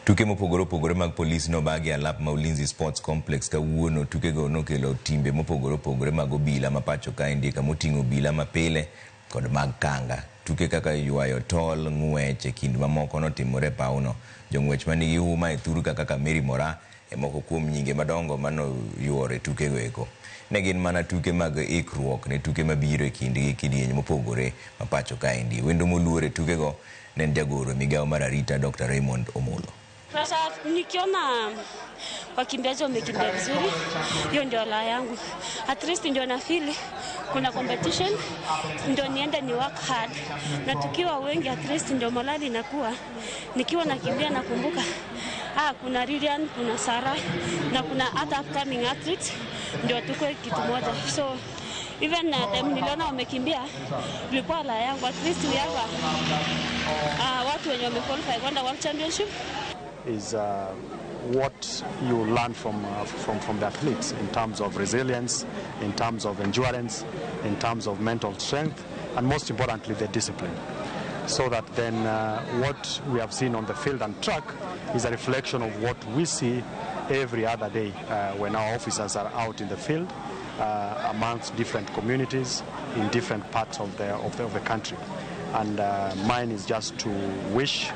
Tuke mopogore opogore mag polis nobagi alap ma Ulinzi Sports Complex kawuono. Tukego nokelo timbe mopogore opogore mag obila ma pacho kaendi kama oting'o obila mapile kod mag kanga. Tuke kaka ywayo tol, ng'wech e kind mamoko notimore e pawno. Jong'wech manigi huma e thurka kaka Mary Moraa e moko kuom nyinge madongo manoyuoro e tukego eko. Ne gin mana tuke mag ikruok ne tuke mabiro e kindgi kidieny mopogore ma pacho kaendi. Wendo moluor e tukego ne en jagoro e migawo mar arita Dr. Raymond Omolo. Sasa nikiona wakimbiaji wamekimbia vizuri, hiyo ndio raha yangu. At least ndio na feel kuna competition, ndio niende ni work hard, na tukiwa wengi at least ndio morali inakuwa. Nikiwa nakimbia nakumbuka kuna Lilian, kuna Sarah na kuna hata upcoming athletes, ndio tukue kitu moja. So even time niliona wamekimbia, ilikuwa raha yangu. At least we have watu wenye wamequalify kwenda World Championship. Is what you learn from the athletes in terms of resilience, in terms of endurance, in terms of mental strength, and most importantly, the discipline. So that then what we have seen on the field and track is a reflection of what we see every other day when our officers are out in the field amongst different communities in different parts of the country. And mine is just to wish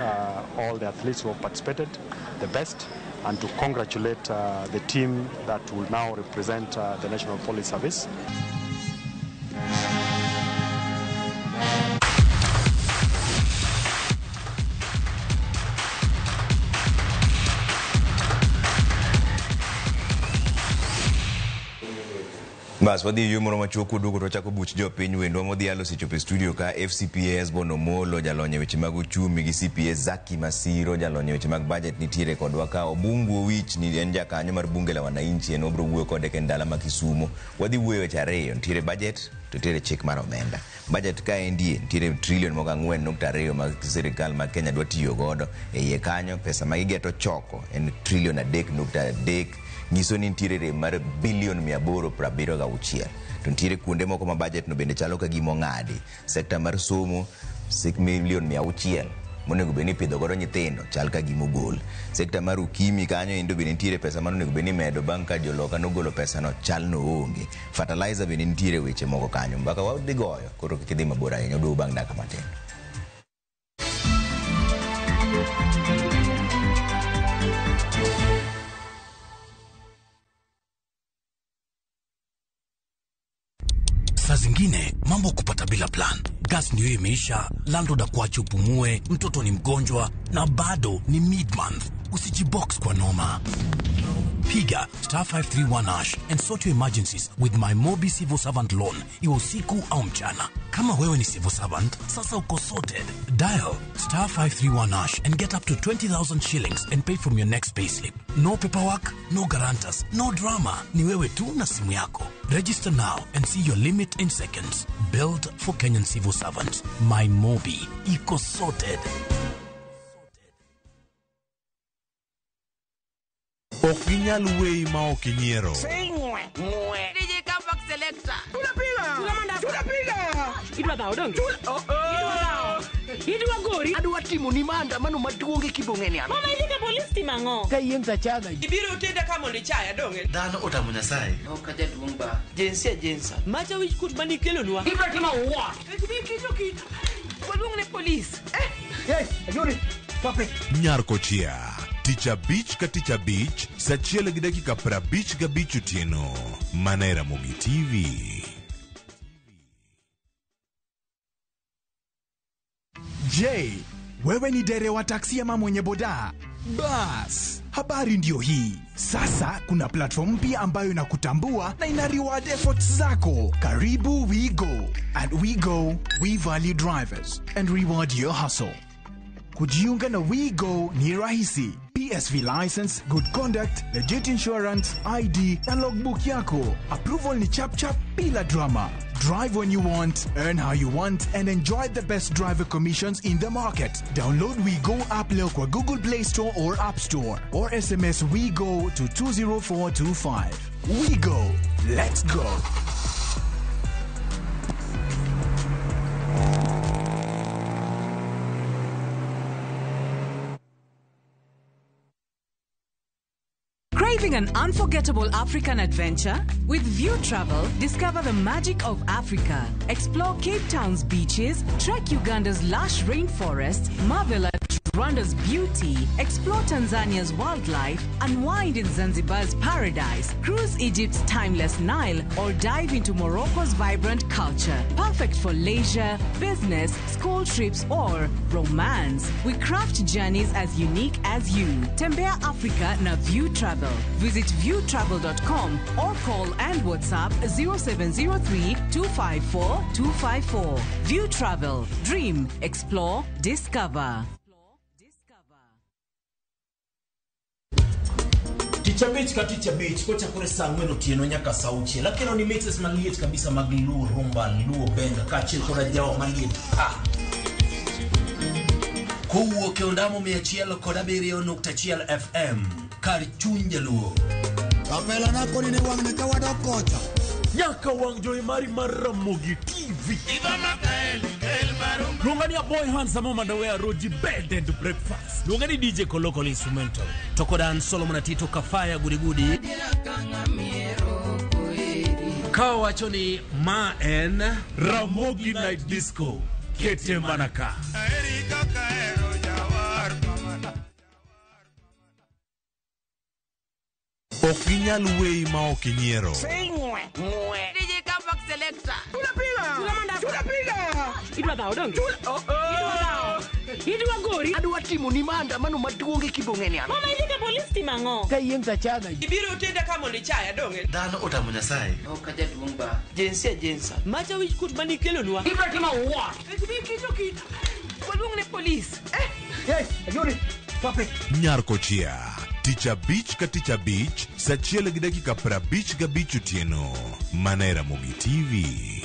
all the athletes who have participated the best and to congratulate the team that will now represent the National Police Service. Bas wadhi e moro machuok waduogo to wachako buch jopiny. Wendwa modhialo osechopo e studio ka FCPA Hesbon Omolo, jalony e weche mag uchumi, gi CPA Zaki Masiro, jalony e weche mag budget nitiere kodwa ka. Obungu Owich ni en jakanyo mar bunge la wananchi, en wabiro wuoyo kode ka en dala ma Kisumu. Wadhi wuoyo weche ariyo, nitiere budget to nitiere chik mar omenda. Budget ka endie nitiere trilion moko 4.2 mag sirikal ma Kenya dwa tiyo godo e iye kanyo. Pesa ma gigeto choko en trilion 3.3, nyiso ni nitiere rem mar bilion 876. To nitiere kuonde moko ma budget no bende chalo ka gima ong'adi. Sekta mar somo, milion 600 monego bed ni ipidho godo nyithindo chal ka gima ogol. Sekta mar ukimi kanyo endo bende nitiere pesa manonego bed ni imedo bang' ka joloka nogolo pesa no, chal no onge. Fertilizer bende nitiere weche moko kanyo. Mbaka wadhi goyo koro kik idhi mabor ahinya, waduogo bang' dakika matin. Saa zingine mambo kupata bila plan. Gas ndio imeisha, landlord akuache upumue, mtoto ni mgonjwa na bado ni mid-month. Usijibox kwa noma. Piga star 531 hash and sort your emergencies with my Mobi Civil Servant Loan, iwe usiku au mchana. Kama wewe ni civil servant, sasa uko sorted. Dial star 531 hash and get up to 20,000 shillings and pay from your next payslip. No paperwork, no guarantors, no drama. Ni wewe tu na simu yako. Register now and see your limit in seconds. Built for Kenyan civil servants. My Mobi. Iko sorted. Ok ginyal weyi ma ok inyiero. DJ Comeback Selector. Tunapiga. Idwa dhawo donge? Oh. Idwa gori. Adwa timo ni maandamano maduong' e kibong'e ni an. Mama idhi ka polis timo ang'o? Ka yiem tachaga. Ibiro tenda ka mondo ichaya donge? Dhano otamo Nyasaye. Ok ajaduong' ba. Jinsia jinsa. Macha wich kut manikelonwa. Ibiro timo what? Kito. Waluong ne polis. Eh. Hey, Ajuri. Stop it. Nyar Kochia. Tich abich ka tich abich, sa achiel gi dakika 55 otieno. Mana e Ramogi TV. Je, wewe ni dereva taksi ama mwenye boda? Bas, habari ndiyo hii. Sasa kuna platform mpya ambayo inakutambua na ina reward efforts zako. Karibu WeGo. At WeGo, we value drivers and reward your hustle. Kujiunga na WeGo ni rahisi. PSV license, good conduct, legit insurance, ID na logbook yako. Approval ni chap chap bila drama. Drive when you want, earn how you want, and enjoy the best driver commissions in the market. Download WeGo app leo kwa Google Play Store or App Store, or SMS WeGo to 20425. WeGo. Let's go. Craving an unforgettable African adventure? With View Travel, discover the magic of Africa. Explore Cape Town's beaches, trek Uganda's lush rainforests, marvel at Rwanda's beauty, explore Tanzania's wildlife, unwind in Zanzibar's paradise, cruise Egypt's timeless Nile, or dive into Morocco's vibrant culture. Perfect for leisure, business, school trips, or romance. We craft journeys as unique as you. Tembea Africa na View Travel. Visit viewtravel.com or call and WhatsApp 0703 254 254. View Travel. Dream, explore, discover. Tich abich ka tich abich kochakore saa ang'wen otieno nyaka saa auchiel akelo ni mixes maliet kabisa mag Luo Rumba, Luo Benga kaachiel koda jawa maliet pa. Kowuok e ondamo 107.1 FM kar chuny jaluo. Kapela nako ni wang'ni ka wadok kocha. Nyaka wang' jowi mari mar Ramogi TV. Luonga ni Aboy Handsome Omandawe Roji Bed and Breakfast. Luonga ni DJ Koloko Instrumental. To koda an Solomon Atito Kafaya Gudigudi. Ka wacho ni ma en Ramogi Night Disco. Kete manaka. Ok ginyal weyi ma ok inyiero. DJ Comeback Selector. Idwa dhawo donge? Idwa gori? Adwa timo ni maandamano maduong' e Kibong'e ni an. Mama idhi ka polis timo ang'o? Ka yieng' tachaga. Ibiro tenda ka mondo ichaya donge? Dhano otamo Nyasaye. Ok jaduong' ba. Jinsia jinsa. Macha wich kuot manikelonwa. Ibiro timo what? Ibiro kito. Waluong ne polis. Hey, Ayuri. Stop it. Nyar Kochia. Tich abich ka tich abich, saa achiel gi dakika 55 otieno. Mana e Ramogi TV.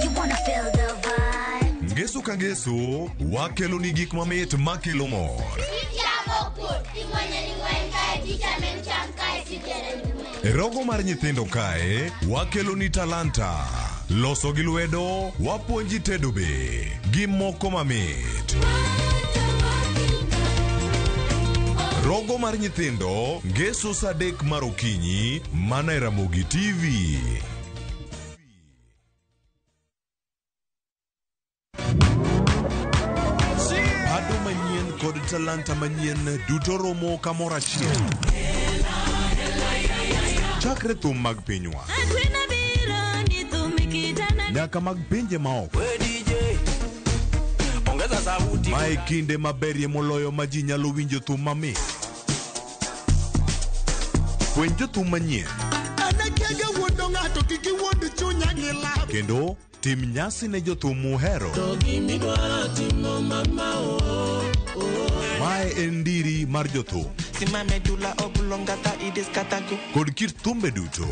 You wanna feel the vibe. Ngeso ka ngeso, wakelo ni gik mamit makelo mor. E rogo mar nyithindo kae, wakelo ni talanta. Loso gi lwedo, wapuonji tedo be, gi moko mamit. Rogo mar nyithindo, ngeso saa 3 mar okinyi, mana e Ramogi TV. Pado manyien kod talanta manyien duto romo kamoro achiel. Chakre thum mag pinywa nyaka mag pinje maoko. Mae kinde maberie moloyo ma ji nyalo winjo thum mamit. Fweny jothum manyien kendo tim nyasi ne jothum muhero. Mae en ndiri mar jothum kod kit thumbe duto.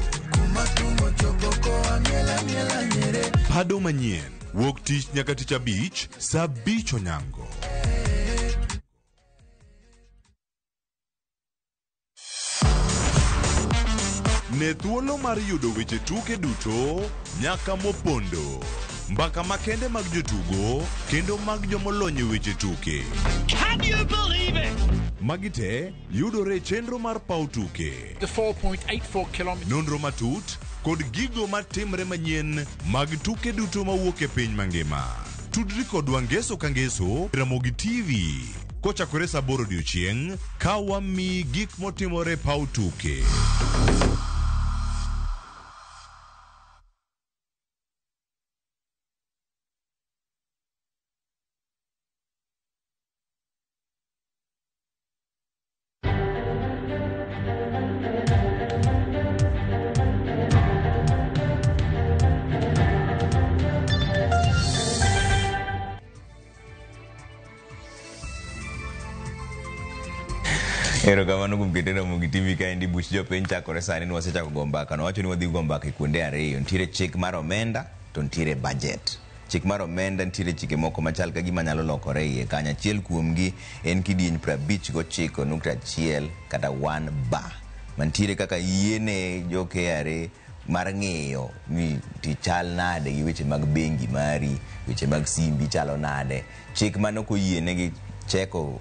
Pado manyien wuok tich nyaka tich abich saa 5 onyango. Ne thuolo mar yudo weche tuke duto nyaka mopondo, mbaka makende mag jotugo kendo mag jomolony e weche tuke. Can you believe it? Magi te yudore e chenro mar paw tuke. The 4.84 kilometers. Nonro matut kod gigo matimre manyien mag tuke duto mawuok e piny mangima. Tudri kodwa ngeso ka ngeso Ramogi TV kochakore saa 8 odiochieng' ka wamiyi gik motimore paw tuke. Erokamano kuom kete Ramogi TV kaendi buch jopiny chakore sani ni wasechako go mbaka. Nowacho ni wadhi go mbaka e kuonde ariyo. Nitiere chik mar omenda to nitiere budget. Chik mar omenda nitiere chike moko machal ka gima nyalo lokore iye kanyo. Achiel kuomgi en kidieny 59.1 kata 1 ba mantiere kaka yiene jo KRA mar ng'iyo ni tichal nade gi weche mag bengi mari, weche mag simbi chalo nade. Chik mane ok oyienegi cheko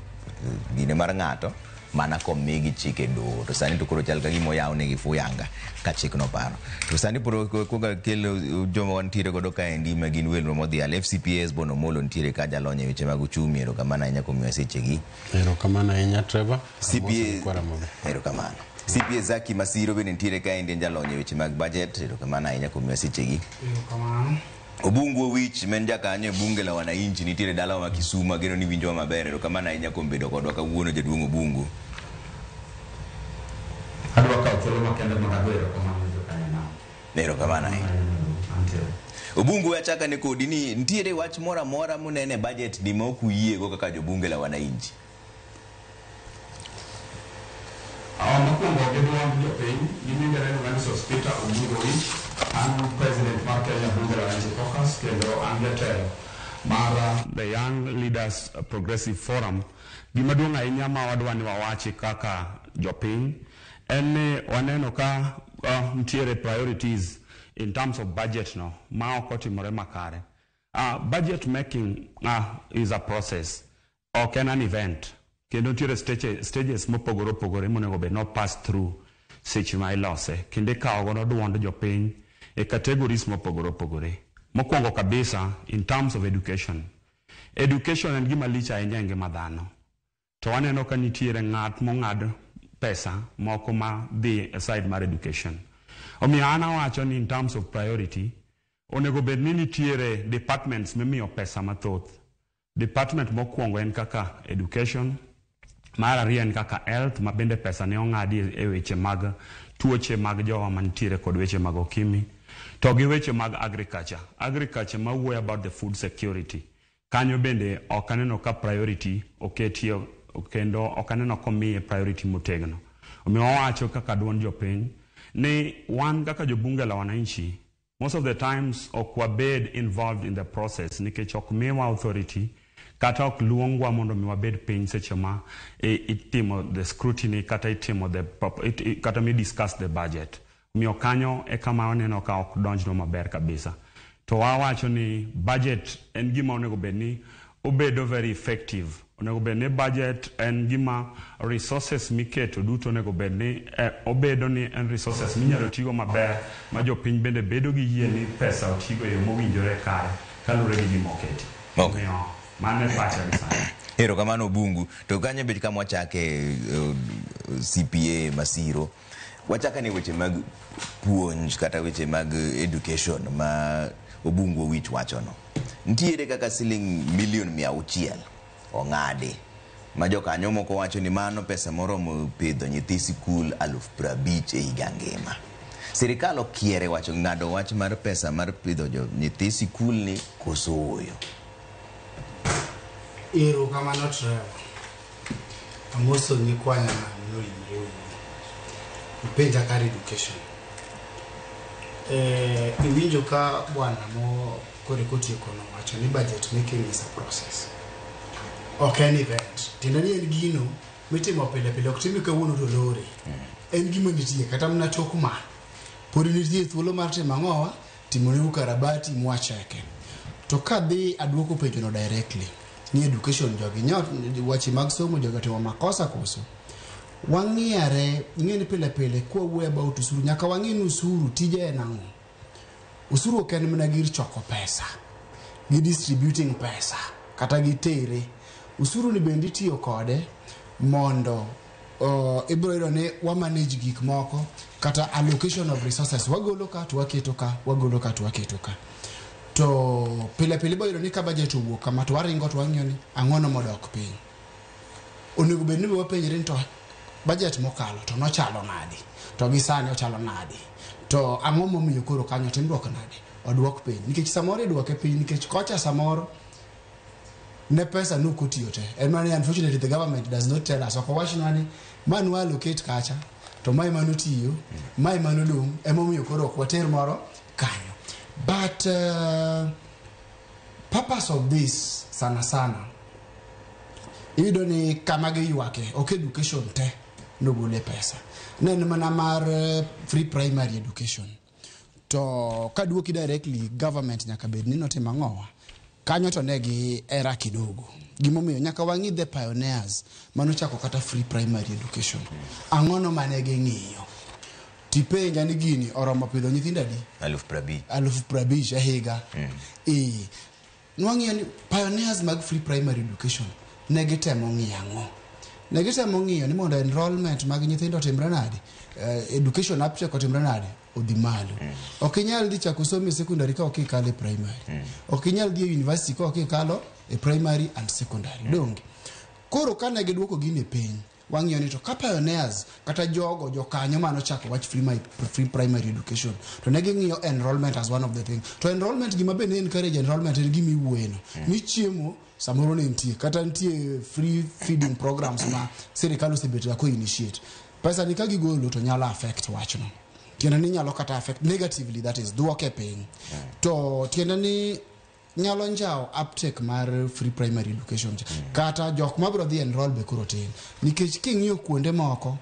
gine mar ng'ato mana komigi chike doho. To sani to koro chal ka gima oyawnegi fuyanga ka chikno paro. To sani pod koka kelo joma wantiere godo kaendi ma gin welo modhial. FCPS Bono Molo nitiere ka jalony e weche mag uchumi. Erokamano ahinya kuom miyowa sechegi. Erokamano ahinya Trevor. CPA erokamano. CPA Zaki Masiro bende nitiere kaendi en jalony e weche mag budget. Erokamano ahinya kuom miyowa sechegi. Erokamano. Obungu Owich men jakanyo e bunge la wananchi nitiere dalawa ma Kisumu ageno ni winjowa maber. Erokamano ahinya kuom bedo kodwa kawuono jaduong' Obungu. Adwa kawo thuolo makende mondo ago erokamano ne jokanyo. Erokamano ahinya. Obungu achaka ne kodi ni nitiere wach moro amora munene budget ni ma ok uyiego kaka jobunge la wananchi. Mokwongo gi duond jopiny, ginyinga iluonga ni Sospeter Obungu Owich. An president mar Kenya Bunge la Wananchi Caucus kendo an jatelo mar The Young Leaders Progressive Forum. Gima duong' ahinya ma wadwa ni wawachi kaka jopiny en ni waneno ka nitiere priorities in terms of budget no ma ok otimore makare. Budget making is a process, ok en an event. Kendo nitiere stages mopogore opogore monego bed no pass through seche ma ilose. Kendo ikawo godo duond jopiny e categories mopogore opogore. Mokwongo kabisa in terms of education. Education en gima lich ahinya e ngima dhano. To waneno ka nitiere ng'at mong'ad pesa moko ma dhi e side mar education. Omiyo an awacho ni in terms of priority, onego bed ni nitiere departments mimiyo pesa mathoth. Department mokwongo en kaka education, mar ariyo en kaka health, ma bende pesa ne ong'adi e weche mag tuoche mag jowa mantiere kod weche mag okimi, to gi weche mag agriculture. Agriculture ma wuoyo about the food security. Kanyo bende ok aneno ka priority oketie kendo ok aneno komiye priority motegno. Omiyo wawacho kaka duond jopiny ni wan kaka jobunge la wananchi most of the times ok wabed involved in the process nikech ok miwa authority kata ok luongwa mondo mi wabed piny seche ma itimo the scrutiny kata itimo the kata mi discuss the budget. Omiyo kanyo e kama waneno ka ok donjnwa maber kabisa. To wawacho ni budget en gima onego bed ni obedo very effective. Onego bed ni budget en gima resources miketo duto onego bed ni obedo ni en resources minyalo tigo maber ma jopiny bende bedo gi yie ni pesa otigo e yo mowinjore kare kaluwore gi gima oketi. Omiyo mano e pacha gi sani. Erokamano Obungu. To kanyo bet kama wachake CPA Masiro. Wachaka ne weche mag puonj kata weche mag education ma Obungu Owich wachono. Nitiere kaka siling milion 600 ong'adi ma jokanyo moko wacho ni mano pesa moromo pidho nyithi sikul 50,000 e higa ngima. Sirikal okiere wacho ng'ado wach mar pesa mar pidho jo nyithi sikul ni koso ooyo. Erokamano Trevor. Amoso nyikwa noimre. Upenja kar education. Iwinjo ka bwana mo kore kotieko nowacho ni budget making is a process. Ok en event. Tiende ni en gino mitimo pile pile, ok time kawuono to lore. En gima nitie kata mana tok ma. Pod nitie thuolo mar timo ang'owa, timone ukarabati mwacheke. To kadhi aduoko penjono directly ni education jogi weche mag somo jogi otimo makosa koso. Wang'iyare, ing'e ni pile pile kwa wuoyo about usuru, nyaka wang'e ni usuru tije en ang'o. Usuru ok en mana gir choko pesa. Gi distributing pesa kata gitere. Usuru ni bende itiyo kode mondo ibiro yudo ni wa manage gik moko kata allocation of resources wagolo ka to waketo ka wagolo ka to waketo ka to pile pile ibiro yudo ni ka budget owuok kama to waringo to wang'iyo ni ang'ono modok piny onego bed ni wapenjre ni to budget mokalo to nochalo nadi to gi sani ochalo nadi to ang'o momiyo koro kanyo timruok nade oduok piny nikech samoro iduoke piny nikech kocha samoro ne pesa nok otiyo te en mana ni unfortunately the government does not tell us ok owachnwa ni ma nwa allocate kacha to mae manotiyo mae manodong' emomiyo koro ok water moro kanyo but purpose of this sana sana iyudo ni kama giywake ok education te nogole pesa ne en mana mar free primary education to kaduoki directly government nyaka bed ni notimo ang'owa kanyo to ne gi era kidogo gimomiyo nyaka wang'i the pioneers manochako kata free primary education ang'ono mane ging'iyo tipenja ni gini oromo pidho nyithindo adi 50,000 50,000 e higa ee nwang'iyo ni pioneers mag free primary education ne gitemo ng'iyo ang'o ne gitemo ng'iyo ni mondo enrollment mag nyithindo otimre nade education uptake otimre nade odhi malo ok inyal dhi chako somo e secondary ka ok ikalo e primary ok inyal dhi e university ka ok ikalo e primary and secondary donge koro kane giduoko gini piny wang'iyo ni to ka pioneers kata jogo jokanyo manochako wach free primary education to ne ging'iyo enrollment as one of the thing to enrollment gima be ne encourage enrollment en gima iwuoyeno ni chiemo samoro ne nitie kata nitie free feeding programs ma sirikal osebet ga ko initiate pesa ni ka gigolo to nyalo affect wachno tiende ni nyalo kata affect negatively that is duoke piny to tiende ni nyalo njawo uptake mar free primary education cha kata jok mabiro dhi enroll be koro tin nikech king'iyo kuonde moko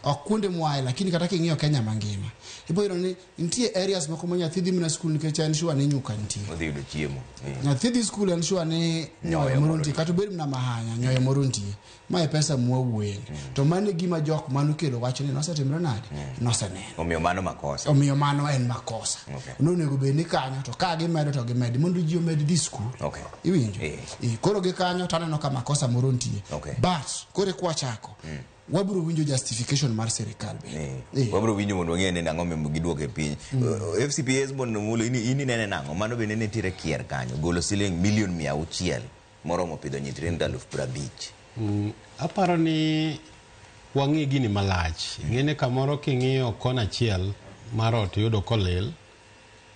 ok kuonde mwae lakini kata king'iyo Kenya mangima ibiro yudo ni nitie areas moko ma nyathi dhi mana skul nikech en sure ni nyuka nitie odhi yudo chiemo nyathi dhi skul en sure ni nyoyo moro nitie kata obed mana mahanya nyoyo moro nitie mae pesa mwawuoye to mano e gima jok manokelo wach ni nosetimre nade noseneno omiyo mano makosa omiyo mano en makosa nonego bed ni kanyo to ka gimedo to gimedi mondo ji omed dhi skul iwinjo koro gi kanyo to aneno ka makosa moro nitie but koro kwachako wabiro winjo justification mar sirikal bende wabiro winjo mondo wang'e ni nang'o momiyo giduoke piny FCPS mondo mulo in inene nang'o mano bende nitiere kier kanyo golo siling milion 600 moromo pidho nyithindo 50,000 Aparo ni wang'i gini malach ing'eni kamoro king'iyo kona achiel mar ot yudo kolil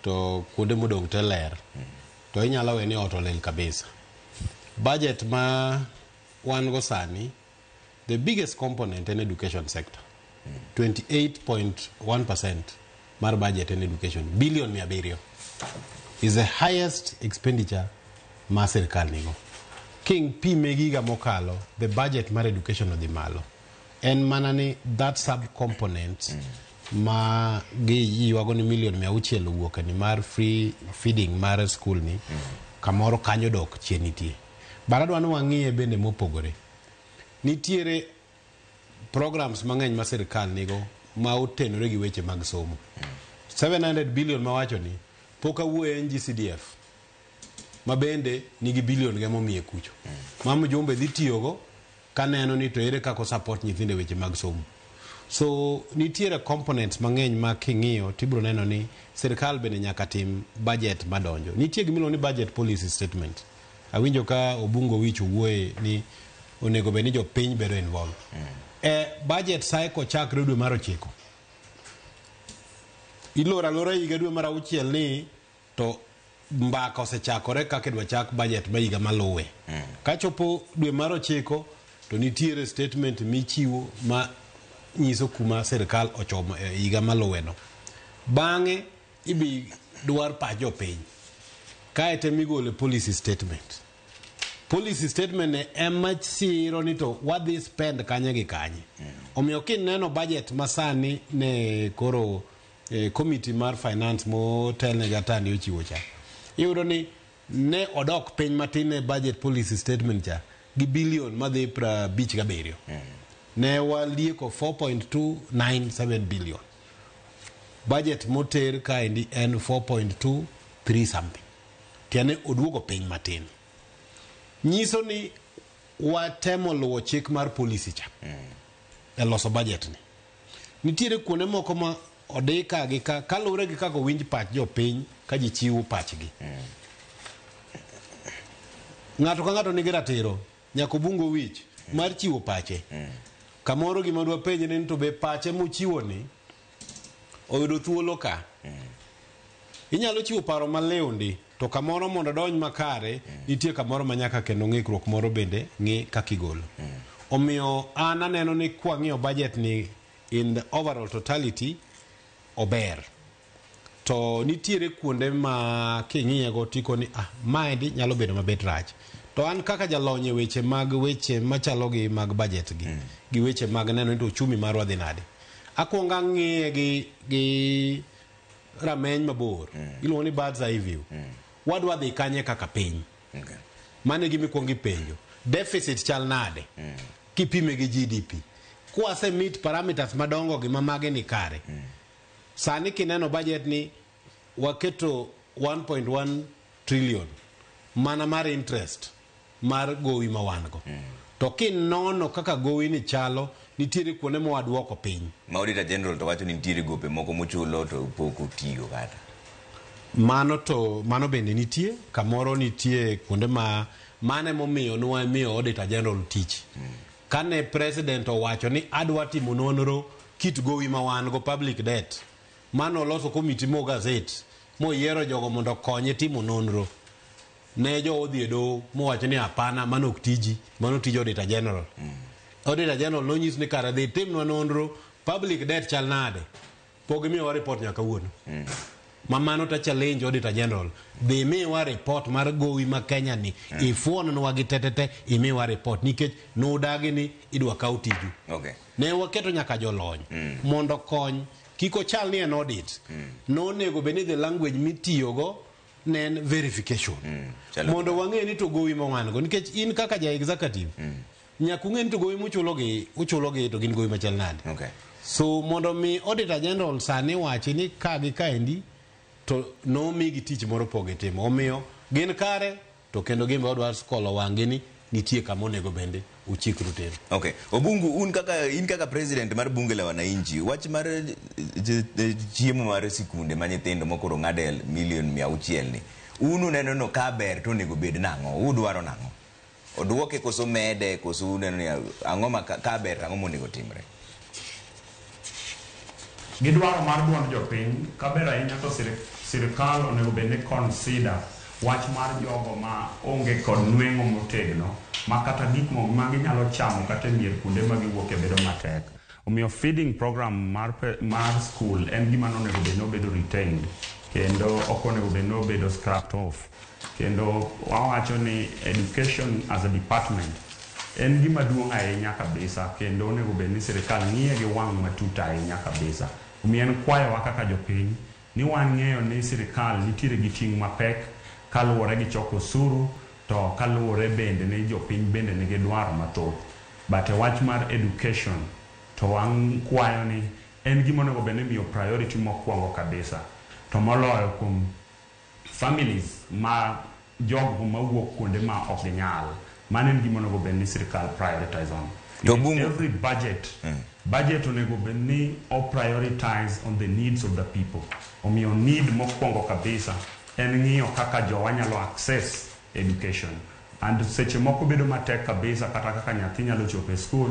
to kuonde modong' te ler to inyalo we ni ot olil kabisa budget ma wan go sani the biggest component en education sector 28.1% mar budget en education billion 700 is the highest expenditure ma sirikal nigo king pime gi higa mokalo the budget mar education odhi malo en mana ni that sub component ma gi ywago ni milion 600 owuok ni mar free feeding mar school ni kamoro kanyo dok chien nitie but adwa ni wang'iye bende mopogore nitiere programs mang'eny ma sirikal nigo ma otenore gi weche mag somo 700 billion mawacho ni pok awuoye NGCDF ma bende nigi billion ge momiye kucho ma mjumbe dhi tiyogo kaneno ni to ere kaka support nyithindo e weche mag somo so nitiere components mang'eny ma king'iyo tibiro neno ni sirikal bende nyaka tim budget madonjo nitie gimiluongo ni budget policy statement awinjo ka Obungo Wich owuoye ni onego bed ni jopiny bedo involved e budget cycle chakre dwe mar 9 iloro alora higa dwe mar 6 ni to mbaka osechakore kaka idwa chak budget ma higa maluwe kachopo dwe mar 9 to nitiere statement michiwo ma nyiso kuma sirikal ochomo e higa maluwe no bang'e ibi dwar pach jopiny kae migole policy statement policy statement ne ema siro ni to wadhi spend kanye gi kanye omiyo kineno budget masani ne koro committee mar finance motelne gi Atandi ochiwo cha iyudo ni ne odok piny matin e budget policy statement cha gi billion madhi 57 ne walieko 4.297 billion budget moter kaendi en 4.23 something Tiende oduogo piny matin. Nyiso ni watemo luwo chik mar policy cha e loso budget ni. Nitiere kuonde moko ma odi ka gi ka kaluwore gi kaka owinj pach jopiny ka ji chiwo pachgi. Ng'ato ka ng'ato nigi ratiro nyaka Obungo wich mar chiwo pache. Kamoro gima dwa penje ni to be pache mochiwo ni oyudo thuolo ka. Inyalo chiwo paro maliw ndi to kamoro mondo odonj makare nitie kamoro ma nyaka kendo ng'ikruok moro bende ng'i kaka igolo. Omiyo an aneno ni kwang'iyo budget ni in the overall totality ober. To nitiere kuonde ma king'iye go tiko ni maendi nyalo bedo mabet rach. To an kaka jalony e weche mag weche machalo gi mag budget gi weche mag neno ni to uchumi marwa dhi nade. Akwongo ang'iye gi rameny mabor. Iluongo ni bird's eye view. Wadwa dhi kanye kaka piny. Mano e gima ikwongo ipenjo. Deficit chal nade? Kipime gi GDP. Kwase meet parameters madongo gi ma mage ni kare. Sani kineno budget ni waketo 1.1 trillion mana mar interest mar gowi ma wan go. To kinono kaka gowi ni chalo, nitiere kuonde ma waduoko piny. Ma Auditor General to wacho ni nitiere gope moko mochulo to pok otiyo kata. Mano to mano bende nitie, kamoro nitie kuonde ma mane momiyo nwamiyo Auditor General tich. Kane president owacho ni adwa timo nonro kit gowi ma wan go public debt, mano oloso komiti mo gazette moyiero jogo mondo okonye timo nonro. Ne jo odhi e doho mowacho ni hapana, mano ok tiji, mano tij Auditor General. Auditor General nonyis ni kare dhi timnwa nonro public debt chal nade. Pok gimiyowa report nyaka kawuono. Ma mano ta challenge Auditor General. Dhi miwa report mar gowi ma Kenya ni. Ifuonwa gi tetete imiwa report nikech nudagi ni idwa kaw tiju. Ne waketo nyaka jolony mondo kony kik ochal ni en audit. Nonego bed ni the language mitiyogo ne en verification. Mondo wang'e ni to gowi ma wan go nikech in kaka ja executive nyaka ung'e ni to gowi muchulogi uchulogi to gin gowi machal nade. So mondo mi Auditor General sani wachi ni ka gi kaendi to nomigi tich moro pok gitimo. Omiyo gin kare to kendo gin be wadwa kolo wang'gi ni nitie kama onego bende uchikru tir. Okay. Obungu, un kaka in kaka president mar bunge la wananchi, wach mar chiemo mar sikunde ma nyithindo mokoro ng'ade milion 600 ni. Un uneno no ka ber to onego bed nang'o? Udwaro nang'o? Oduoke koso mede koso uneno ni ang'o ma ka ber ang'o monego timre? Gidwaro mar duond jopiny, kaber ahinya to sirikal onego bed ni consider wach mar jogo ma onge kod nweng'o motegno ma kata gik ma ginyalo chamo kata e mier kuonde ma giwuoke bedo matek. Omiyo feeding program mar school en gima nonego bed ni obedo retained kendo ok onego bed ni obedo scrapped off. Kendo wawacho ni education as a department en gima duong' ahinya kabisa kendo onego bed ni sirikal ng'iye gi wang' matut ahinya kabisa. Omiyo en kwayowa kaka jopiny ni wan ng'eyo ni sirikal nitiere gi ting' mapek kaluwore gi choko osuru to kaluwore bende ni jopiny bende nigi dwaro mathoth. But e wach mar education to wan kwayo ni en gima onego bed ni imiyo priority mokwongo kabisa. To moloyo kuom families ma jogo mawuok kuonde ma ok ginyal. Mano en gima onego bed ni sirikal prioritize on. To Bungu- Every budget onego bed ni o prioritize on the needs of the people. Omiyo need mokwongo kabisa en ng'iyo kaka jowa nyalo access education. And seche moko bedo matek kabisa kata kaka nyathi nyalo chopo e school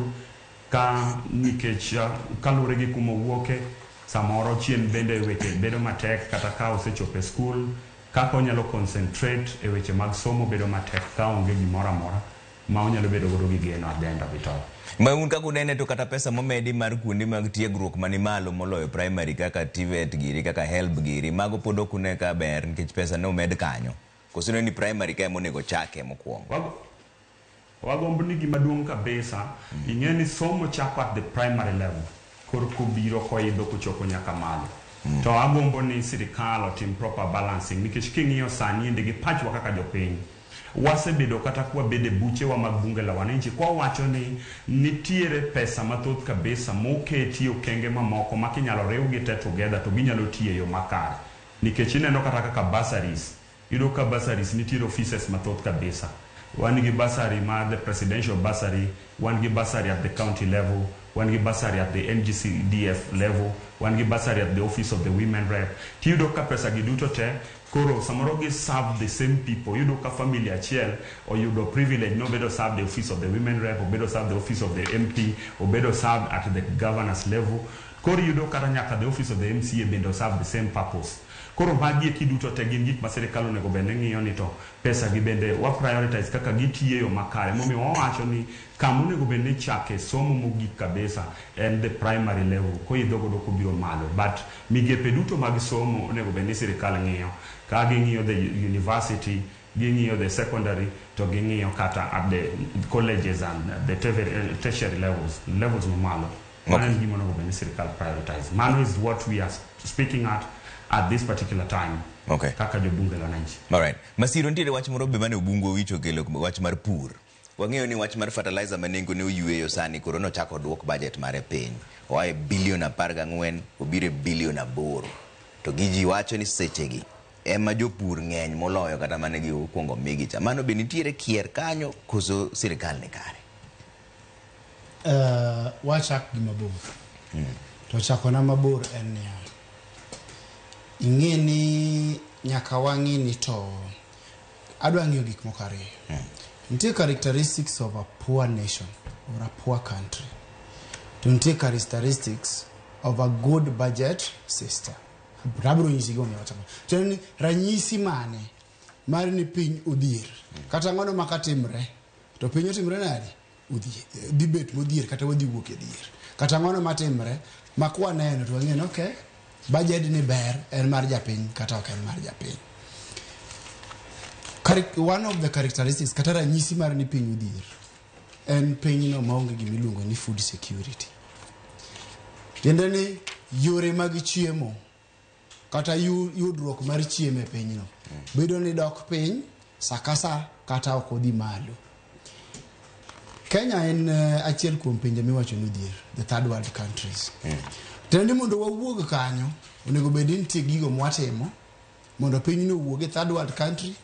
ka nikech kaluwore gi kuma owuoke samoro chien bende weche bedo matek kata ka osechopo e school kaka onyalo concentrate e weche mag somo bedo matek ka onge gimoro amora ma onyalo bedo godo gi geno at the end of it all. Ma un kaka unene to kata pesa momedi mar kuonde mag tiegruok mani malo moloyo primary kaka TVET giri kaka HELB giri mago pod ok une ka ber nikech pesa ne omed kanyo. Koso ni primary ka ema onego chake mokwongo. Wagombo ni gima duong' kabisa ing'e ni somo chako at the primary level korka obiro koidho kochopo nyaka malo. To agombo ni sirikal otim proper balancing nikech king'iyo sani endi gi pachwa kaka jopiny wasebedo kata kwabedo e buchewa mag bunge la wananchi kwawacho ni nitiere pesa mathoth kabisa moketi okenge mamoko ma kinyalo riwgi te together to ginyalo tiyo e yo makare. Nikech ineno kata kaka bursaries Iyudo ka bursaries nitiere offices mathoth kabisa. Wan gi bursary mar the presidential bursary, wan gi bursary at the county level, wan gi bursary at the NGCDF level, wan gi bursary at the office of the women rep. Tiyudo ka pesa gi duto te koro samoro gi serve the same people. Iyudo ka family achiel oyudo privilege nobedo serve the office of the women rep, obedo serve the office of the MP, obedo served at the governor's level. Koro iyudo kata nyaka the office of the MCA bende serve the same purpose. Koro magi eki duto te gin gik ma sirikal onego bed ni ng'iyo ni to pesa gi bende wa prioritize kaka gitiyo e yo makare. Momiyo wawacho ni kama onego bed ni chake somo mogik kabisa en the primary level koidho godo kobiro malo. But migepe duto mag somo onego bed ni sirikal ng'iyo. Ka ging'iyo the university, ging'iyo the secondary, to ging'iyo kata at the colleges and the tertiary levels, levels mamalo. Mano en gima onego bed ni sirikal prioritize. Mano is what we are speaking at this particular time. Okay. Kaka jobunge la wananchi. All right. Masiro, nitiere wach moro be mane Obungu Owich okelo, wach mar pur. Wang'eyo ni wach mar fertilizer ma nengo ne oyweyo sani koro nochako duok budget mare piny. Oa e bilion 14 obiro e bilion 8. To gi ji wacho ni sechegi ema jopur ng'eny moloyo kata mane gi okuongo migi cha. Mano be nitiere kier kanyo koso sirikal ni kare? Wachak gi mabor. To chakona mabor en niya, ing'e ni nyaka wang'i ni to adwa ng'iyo gik moko ariyo. Nitie characteristics of a poor nation or a poor country. To nitie characteristics of a good budget system. Abiro nyisi gimomiyo awacho kamano. Tiende ni ranyisi mane mar ni piny odhier. Kata ng'ono ma katimre to piny otimre nade? Odhier. Dhi bet modhier kata wadhi wuok e dhier. Kata ng'ono matimre ma kwaneno to wang'eyo ni okay, budget ni ber en mar japiny kata ok en mar japiny. One of the characteristics kata ranyisi mar ni piny odhier en pinyno maonge gimiluongo ni food security. Tiende ni yore mag chiemo kata yudruok mar chiemo e pinyno bedo ni dok piny sa ka sa kata ok odhi malo. Kenya en achiel kuom pinje miwacho ni odhier, the third world countries. Tiende ni mondo wawuog kanyo onego bed ni nitie gigo mwatimo mondo pinyno owuog e third world country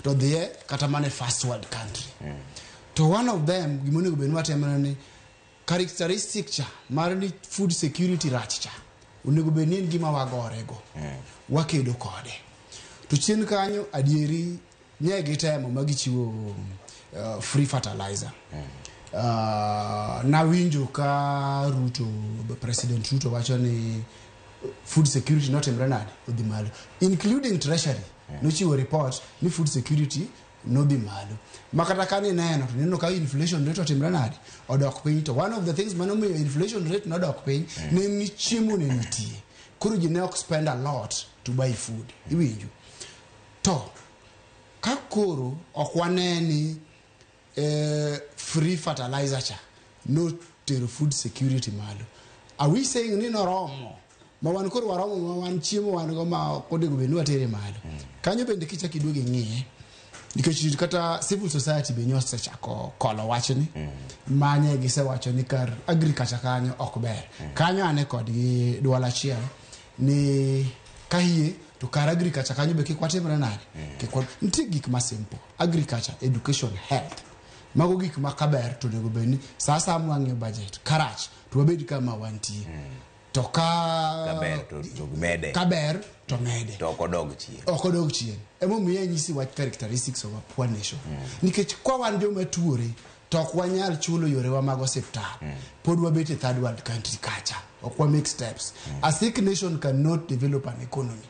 to dhiye kata mana e first world country. To one of them gima onego bed ni watimo en ni characteristic cha mar ni food security rach cha onego bed ni en gima wagorego, wakedo kode. To chien kanyo adieri nye gitemo ma gichiwo free fertilizer. Nawinjo ka Ruto, President Ruto wacho ni food security notimre nade odhi malo, including treasury nochiwo report ni food security nodhi malo. Ma kata ka nineno to ineno ka inflation rate otimre nade odok piny. To one of the things manomiyo inflation rate nodok piny ne en ni chiemo ne nitie. Koro ji ne ok spend a lot to buy food. Iwinjo? To ka koro ok wane ni free fertilizer cha notero food security malo. Are we saying ni noromo? Ma wan koro waromo ma wan chiemo wan go ma ok onego bed ni watere malo. Kanyo bende kichako iduogo ing'iye, nikech kata civil society be nyosechako kolo wachni. Manye gisewacho ni kar agriculture kanyo ok ber. Kanyo ane kodgi duol achiel ni kahie to kar agriculture kanyo be kik watimre nade. Kik nitie gik ma simple. Agriculture, education, health. Mago gik ma kaber to onego bed ni sa asaya mwang'iyo budget karach to wabed kama wantie. To ka kaber to mede. Kaber to mede. To ok odog chien. Ok odog chien. Emomiyo anyisi wach characteristics of a poor nation. Nikech kwa wan joma tuore to ok wanyal chulo yorewa mag osiptal. Pod wabet e third world country kacha. Ok wa make steps. A sick nation cannot develop an economy.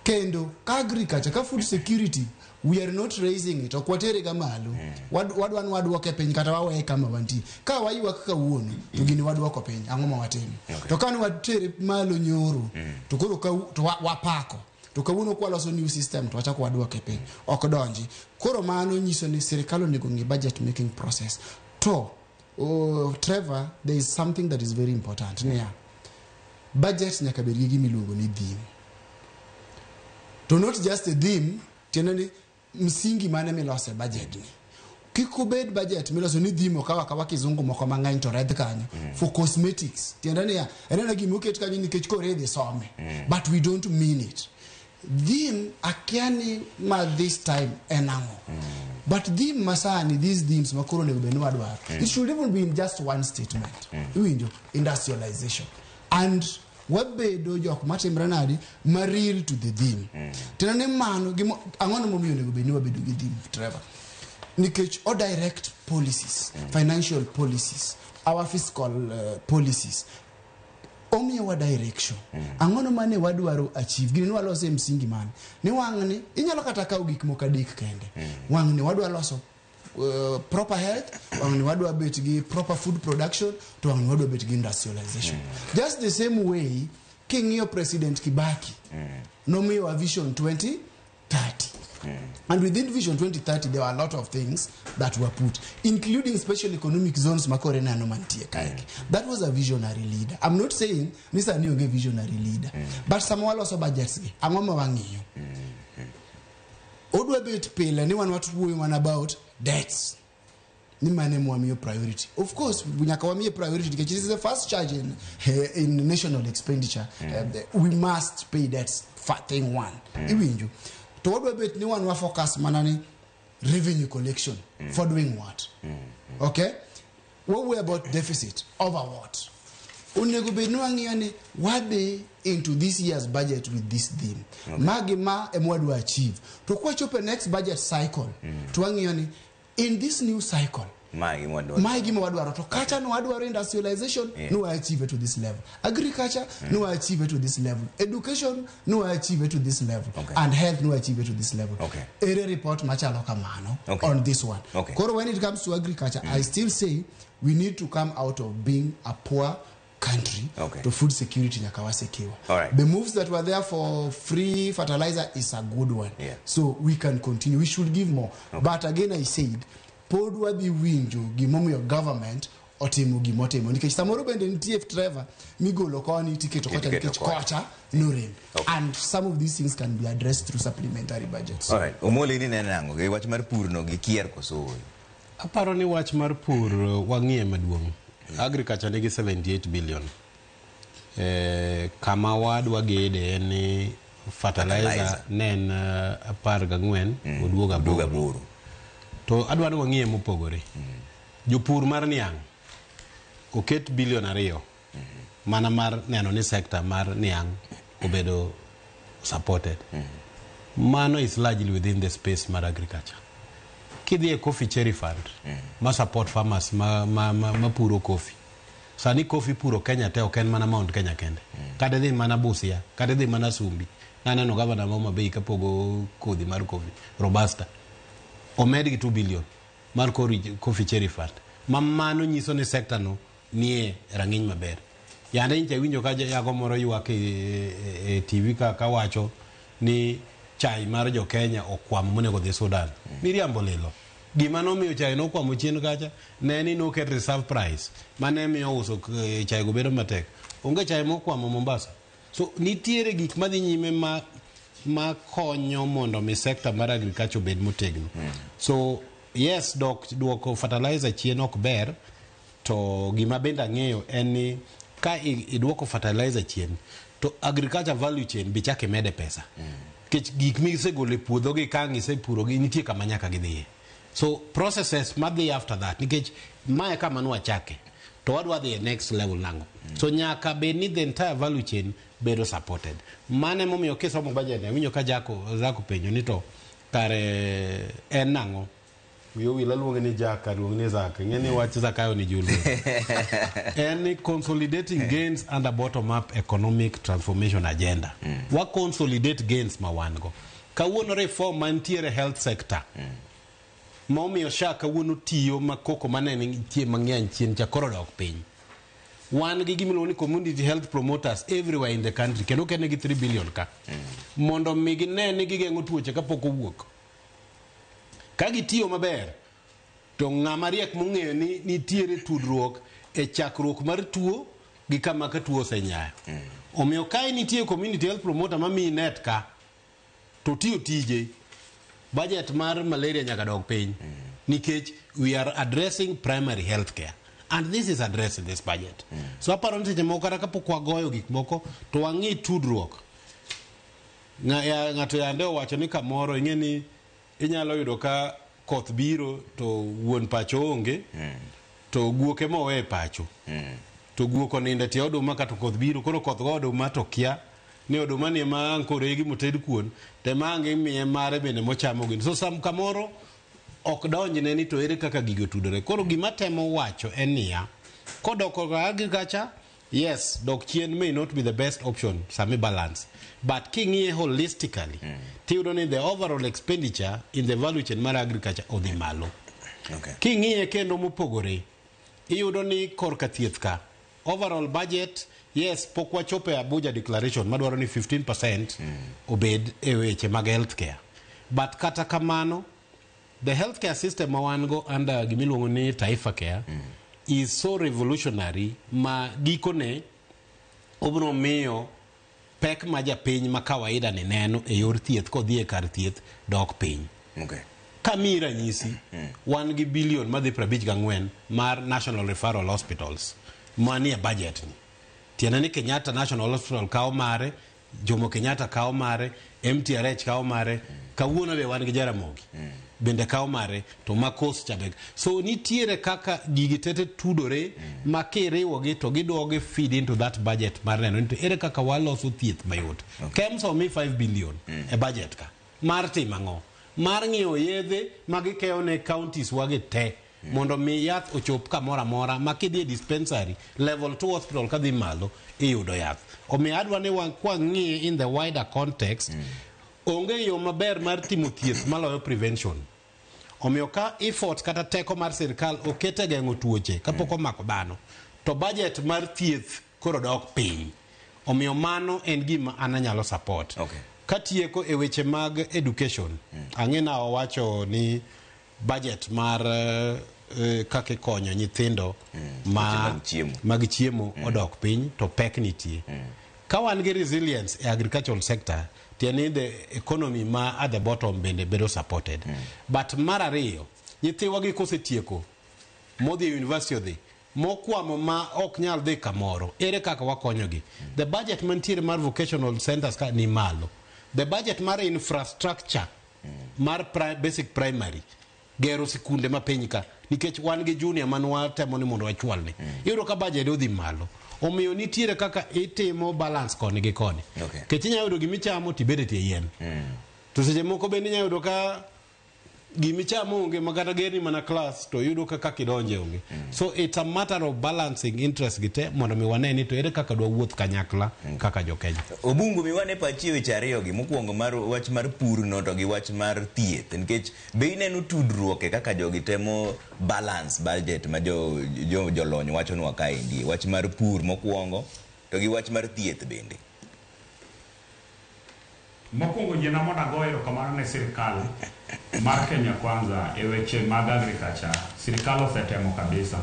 Kendo ka agriculture, ka food security, we are not raising it. Ok watere ga malo. Wadwa ni waduoke piny kata waweye kama wantie. Ka waywak kawuono to gini waduoko piny, ang'o ma watimo? To ka ne watere malo nyoro, to koro ka to wapako. To kawuono kwa loso new system to wachako waduoke piny. Ok donji. Koro mano nyiso ni sirikal onego ng'i budget making process. To Trevor, there is something that is very important. Niya, budget nyaka bed gi gima iluongo ni theme. To not just a theme, tiende ni msingi mane milose budget ni. Kik obed budget miloso ni theme okaw akawa kizungu moko mang'eny to redh kanyo for cosmetics. Tiende niya, en ena gima oket kanyo nikech koro idhi some. But we don't mean it. Theme akia ni ma this time en ang'o. But theme masani, these themes makoro onego bed ni wadwaro. It should even be in just one statement. Iwinjo, industrialization. And wabedo jok matimre nadi ma real to the theme. Tiende ni mano gimo ang'ono momiyo onego bed ni wabedo gi theme, Trevor. Nikech o direct policies, financial policies, our fiscal policies. Omiyowa direction. Ang'ono mane wadwaro achieve? Gini nwaloso e msingi mane? Ni wang'ni inyalo kata kawo gik moko adek kende. Wang'ni wadwa loso proper health, wang'ni wadwa bet gi proper food production, to wang'ni wadwa bet gi industrialization. Just the same way king'iyo President Kibaki nomiyowa Vision 2030. And within Vision 2030, there were a lot of things that were put, including special economic zones makore nano mantie kaeki. That was a visionary leader. I'm not saying ni sani onge visionary leader, but sama waloso budgets gi, ang'o ma wang'iyo? Odwa bet pile ni wan wawuoyo mana about debts. Ni mane mwamiyo priority. Of course, nyaka wamiye priority nikech it is the first charge in national expenditure. We must pay debts, thing one. Iwinjo. To wadwa bet ni wan wa focus mana ni revenue collection for doing what? Okay? What we about deficit over what? Onego bed ni wang'iyo ni wadhi into this year's budget with this theme. Magi ma ema wadwa achieve. To kwachopo e next budget cycle, to wang'iyo ni in this new cycle, Mae gima wadwaro. Mae gima wadwaro. To kacha no wadwaro industrialization, no wa achieve to this level. Agriculture, no wa achieve to this level. Education, no wa achieve to this level. And health, no wa achieve to this level. Ere report machalo kamano on this one. Koro when it comes to agriculture, I still say we need to come out of being a poor country to food security nyaka wa secure. All right. The moves that were there for free fertilizer is a good one. So we can continue. We should give more. But again, I said, pod wadhi winjo gimomiyo government otimo gimotimo nikech samoro bende nitie Trevor migolo koni tiketo kocha Tiketo nikech kocha. kocha norem. And some of these things can be addressed through supplementary budgets. All right. Omolo in ineno nang'o? Gi wach mar pur no gi kier koso ooyo? Aparo ni wach mar pur wang'iye maduong'. Agriculture nigi 78 billion. Kama wadwa gede en ni fertilizer Fertilizer. ne en 14 oduogo aboro. To adwa ni wang'iye mopogore. Jopur mar niang' oket bilion 2 mana mar neno ni sector mar niang' obedo supported. Mano is largely within the space mar agriculture. Kidhi e coffee cherry fund ma support farmers ma puro coffee. Sani coffee puro Kenya te ok en mana Mount Kenya kende. Kata dhi mana Busia, kata dhi mana Sumbi. Naneno gavana ma Homa Bay kapogo kodhi mar coffee, Robusta. Omed gi 2 billion mar coffee cherry fund. Ma mano nyiso ni sector no nie rang'iny maber. Yande nyicha winjo ka jago moro ywak e TV ka wacho ni chai mar jo Kenya okwamo monego dhi Sudan. Miriambo lilo. Gima nomiyo chai nokwamo chien kacha ne ni noket reserve price mane miyo uso chai go bedo matek. Onge chai mokwamo Mombasa. So nitiere gik madhi nyime ma konyo mondo mi sector mar agriculture obed motegno. So yes, dok duoko fertilizer chien ok ber, to gima bende ang'eyo en ni ka iduoko fertilizer chien to agriculture value chain be chak imede pesa. Nikech gik misegolo e puodho gi ka ang' isepuro gi nitie kama nyaka gidhiye. So processes madhi after that, nikech mae kama nwachake to wadwa dhi e next level nang'o. So nyaka bed ni the entire value chain bedo supported. Mano emomiyo kisomo budget ni, awinjo ka Zako penjo ni to kare en nang'o? Wiyo wil aluonge ni Jack, aluonge ni Zak. Ing'e ni wach Zakayo ni Joluo. En ni consolidating gains under bottom up economic transformation agenda. Wa consolidate gains ma wan go. Kawuono reform mantiere health sector. Momiyo SHA kawuono tiyo ma koko mane nitie mang'eny chien cha koro dok piny. Wan gi gimiluongo ni community health promoters everywhere in the country kendo okelnegi 3 billion ka. Mondo mi gine ni gigeng'o tuoche kapok owuok. Ka gitiyo maber to ng'ama riek mong'eyo ni nitiere tudruok e chakruok mar tuo gi kama ka tuo osenyayo. Omiyo ka nitie community health promoter mamiyi net ka to tiyo tije, budget mar malaria nyaka dog piny. Nikech we are addressing primary health care. And this is addressed in this budget. So aparo ni seche moko kata kapok wagoyo gik moko to wang'i tudruok. Ng'ato yande owacho ni kamoro ing'e ni inyalo yudo ka koth biro to wuon pacho onge to guok ema owe e pacho to guok onindo e tie oduma ka to koth biro koro koth go oduma to kia ni oduma ni ema ang' koregi moted kuon to ema ang' imiye mare bende mochamo gini so sam kamoro ok donjne ni to ere kaka gigo otudore koro gima temo wacho en niya kodok korka agriculture yes dok chien may not be the best option sami balance but king'iye holistically tiyudo ni the overall expenditure in the value chain mar agriculture odhi malo king'iye kendo mopogore iyudo ni korka thieth ka overall budget yes pok wachopo e Abuja declaration madwaro ni 15% obed e weche mag healthcare but kata kamano the healthcare system ma wan go under gimiluongo ni Taifa Care is so revolutionary ma gikone obiro miyo pek ma japiny ma kawaida ni neno e yor thieth kodhi e kar thieth dok piny kamiyi ranyisi wan gi bilion madhi 54 mar National Referral Hospitals manie budget ni tiende ni Kenyatta National Hospital kawo mare Jomo Kenyatta kawo mare MTRH kawo mare kawuono be wan gi Jaramogi bende kawo mare to ma Coast cha be so nitiere kaka gigi tete tudore ma kiriwogi to giduogo feed into that budget mar neno ni to ere kaka waloso thieth mayot KEMSA omi 5 billion e budget ka mar timo ang'o mar ng'iewo yedhe ma gikeyo ne counties wagi te mondo mi yath ochop kamoro amora ma kidhi e dispensary level 2 hospital kadhi malo iyudo yath omiyo adwa ni kwang'iye in the wider context onge yo maber mar timo thieth maloyo prevention omiyo ka effort kata teko mar sirikal oket e geng'o tuoche kapok omako dhano to budget mar thieth koro dok piny omiyo mano en gima an anyalo support katieko e weche mag education ang'e na owacho ni budget mar kaka ikonyo nyithindo ma mag chiemo odok piny to pek nitie ka wan gi resilience e agricultural sector tiende ni the economy ma at the bottom bende bedo supported but mar ariyo nyithiwa gi kosetieko modhi e university odhi mokwamo ma ok nyal dhi kamoro ere kaka wakonyogi the budget mantiere mar vocational centers ka ni malo the budget mar infrastructure mar basic primary gero sikunde ma piny ka nikech wan gi junior man watemo ni mondo wachwalne iyudo ka budget odhi malo omiyo nitiere kaka itimo balance koni gi koni nikech inyalo yudo gimichamo tibed e tie yien to seche moko bende inyalo yudo ka gimichamo onge ma kata gerni mana class to yudo ka kaka idonje onge so it's a matter of balancing interest gi te mondo mi wane ni to ere kaka dwa wuoth kanyakla kaka jokenya Obungu miwane pachi e weche ariyo gi mokwongo mar wach mar pur no to gi wach mar thieth nikech be ineno tudruok e kaka jogi temo balance budget ma jo jolony wachonwa kaendi wach mar pur mokwongo to gi wach mar thieth bende Mokwongo yiena mondo ago erokamano ne sirikal mar Kenya Kwanza e weche mag agriculture. Sirikal osetemo kabisa.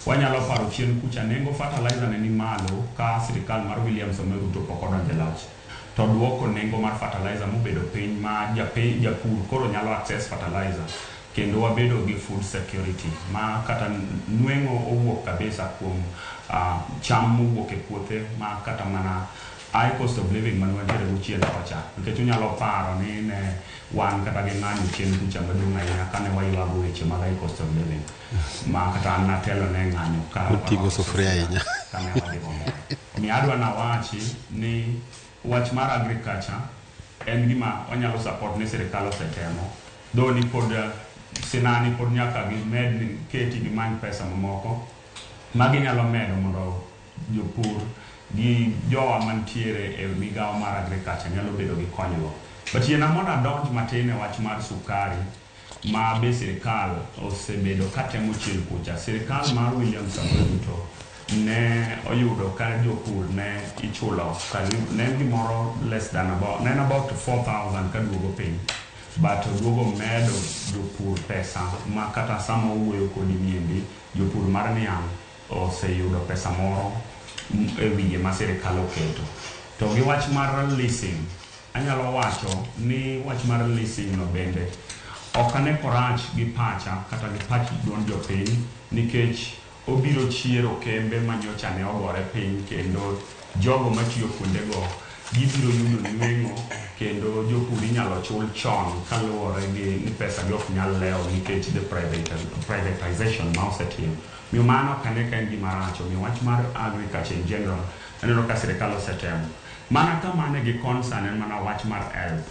Wanyalo paro chien kucha nengo fertilizer ne ni malo ka sirikal mar William Samoei Ruto pok odonjo e loch. To duoko nengo mar fertilizer mobedo piny ma japur koro nyalo access fertilizer. Kendo wabedo gi food security ma kata nweng'o owuok kabisa kuom cham mowuok e puothe ma kata mana high cost of living mane wantiere go chien kocha nikech unyalo paro ni ne wan kata gi ng'anyo chien kucha maduong' ahinya kane waywago weche mag high cost of living ma kata an natelo ne ng'anyo ka Oting'o sufuria ahinya. kane wadhi Bomoro. Omiyo adwa nawachi ni wach mar agriculture en gima wanyalo support ni sirikal osetemo though ni pod sinani pod nyaka gimed keti gimany pesa mamoko ma ginyalo medo mondo jopur gi jowa mantiere e migawo mar agriculture nyalo bedo gi konyruok. But yiena mondo adonj matin e wach mar sukari ma be sirikal osebedo katemo chien kucha. Sirikal mar William Samoei Ruto ne oyudo ka jopur ne ichulo karibu ne en gimoro less than about ne en about 4000 kaduogo piny but oduogo medo jopur pesa ma kata sama owuoyo kodi niendi jopur mar niang' oseyudo pesa moro e wiye ma sirikal oketo. To gi wach mar leasing, anyalo wacho ni wach mar leasing no bende ok ane korach gi pacha kata gi pach duond jopiny nikech obiro chiero kembe manyocha ne ogore piny kendo jogo matiyo kuondego Gibiro yudo nweng'o kendo jopur inyalo chul chon kaluwore gi ni pesa gi ok nyal lewo nikech the privatization ma osetim. Omiyo mano ok ane ka en gima rach. Omiyo wach mar agriculture in general aneno ka sirikal osetemo. Mana kama ne gi concern en mana wach mar health.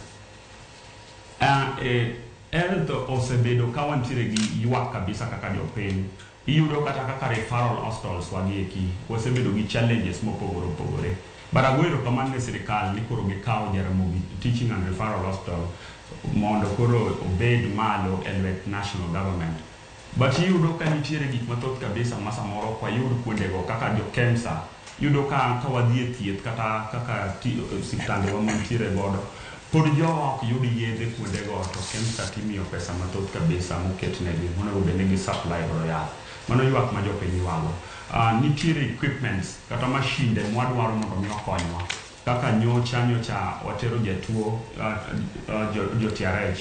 Health osebedo ka wantiere gi ywak kabisa kaka jopiny. Iyudo kata kaka referral hospitals wagi eki wasebedo gi challenges mopogore opogore. But ago erokamano ne sirikal ni koro gikawo Jaramogi Teaching and Referral Hospital mondo koro obed malo e lwet national government. But iyudo ka nitiere gik mathoth kabisa ma samoro ok wayud kuondego kaka jo KEMSA. Iyudo ka wadhi e thieth kata kaka osiptandewa mantiere godo pod jowa ok yud yedhe kuondego to KEMSA timiyo pesa mathoth kabisa moketnegi monego bed ni gi supply godo yath. Mano ywak ma jopiny ywago. Nitiere equipments kata mashinde mwadwaro mondo mi okonywa kaka nyocha watero jatuo jo TRH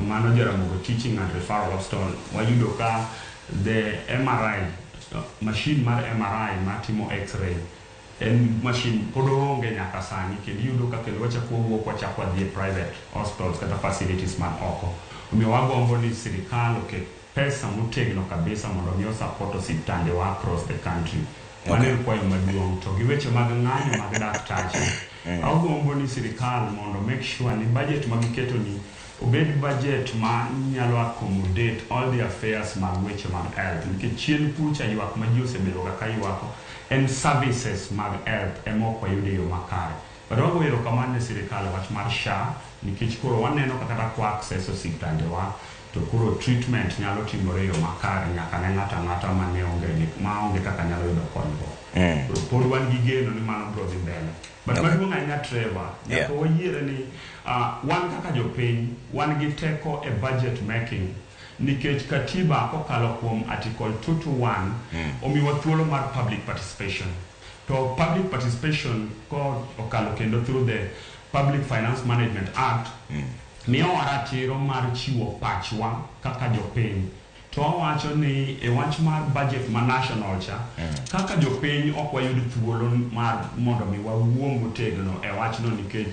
mano Jaramogi Teaching and Referral Hospital wayudo ka the MRI machine mar MRI matimo x-ray en machine pod oonge nyaka sani kendo iyudo ka kendo wachako wawuok wachako wadhi e private hospitals kata facilities man oko. Omiyo wagombo ni sirikal oket pesa motegno kabisa mondo mi osupport osiptandewa across the country. Mano en kwayo maduong' to gi weche mag ng'anyo mag daktache. Agombo ni sirikal mondo make sure ni budget ma giketo ni obed budget ma nyalo accommodate all the affairs mag weche mag health nikech chien kucha ywak ma ji osebedo kaka ywako en services mag health ema ok wayudo e yo makare. But wago erokamano ne sirikal e wach mar SHA nikech koro waneno ka kata kwa access osiptandewa to koro treatment nyalo timore e yo makare nyaka ne ng'ato ang'ata mane onge maonge kaka nyalo yudo konyruok. Koro pod wan gi geno ni mano biro dhi mbele. But maduong' ahinya Trevor, nyaka wayiere ni wan kaka jopiny wan gi teko e budget making nikech katiba kokalo kuom article 221 omiwa thuolo mar public participation. To public participation ko okalo kendo through the Public Finance Management Act miyowa ratiro mar chiwo pachwa kaka jopiny. To wawacho ni e wach mar budget ma national cha kaka jopiny ok wayud thuolo mar mondo mi wawuo motegno e wachno nikech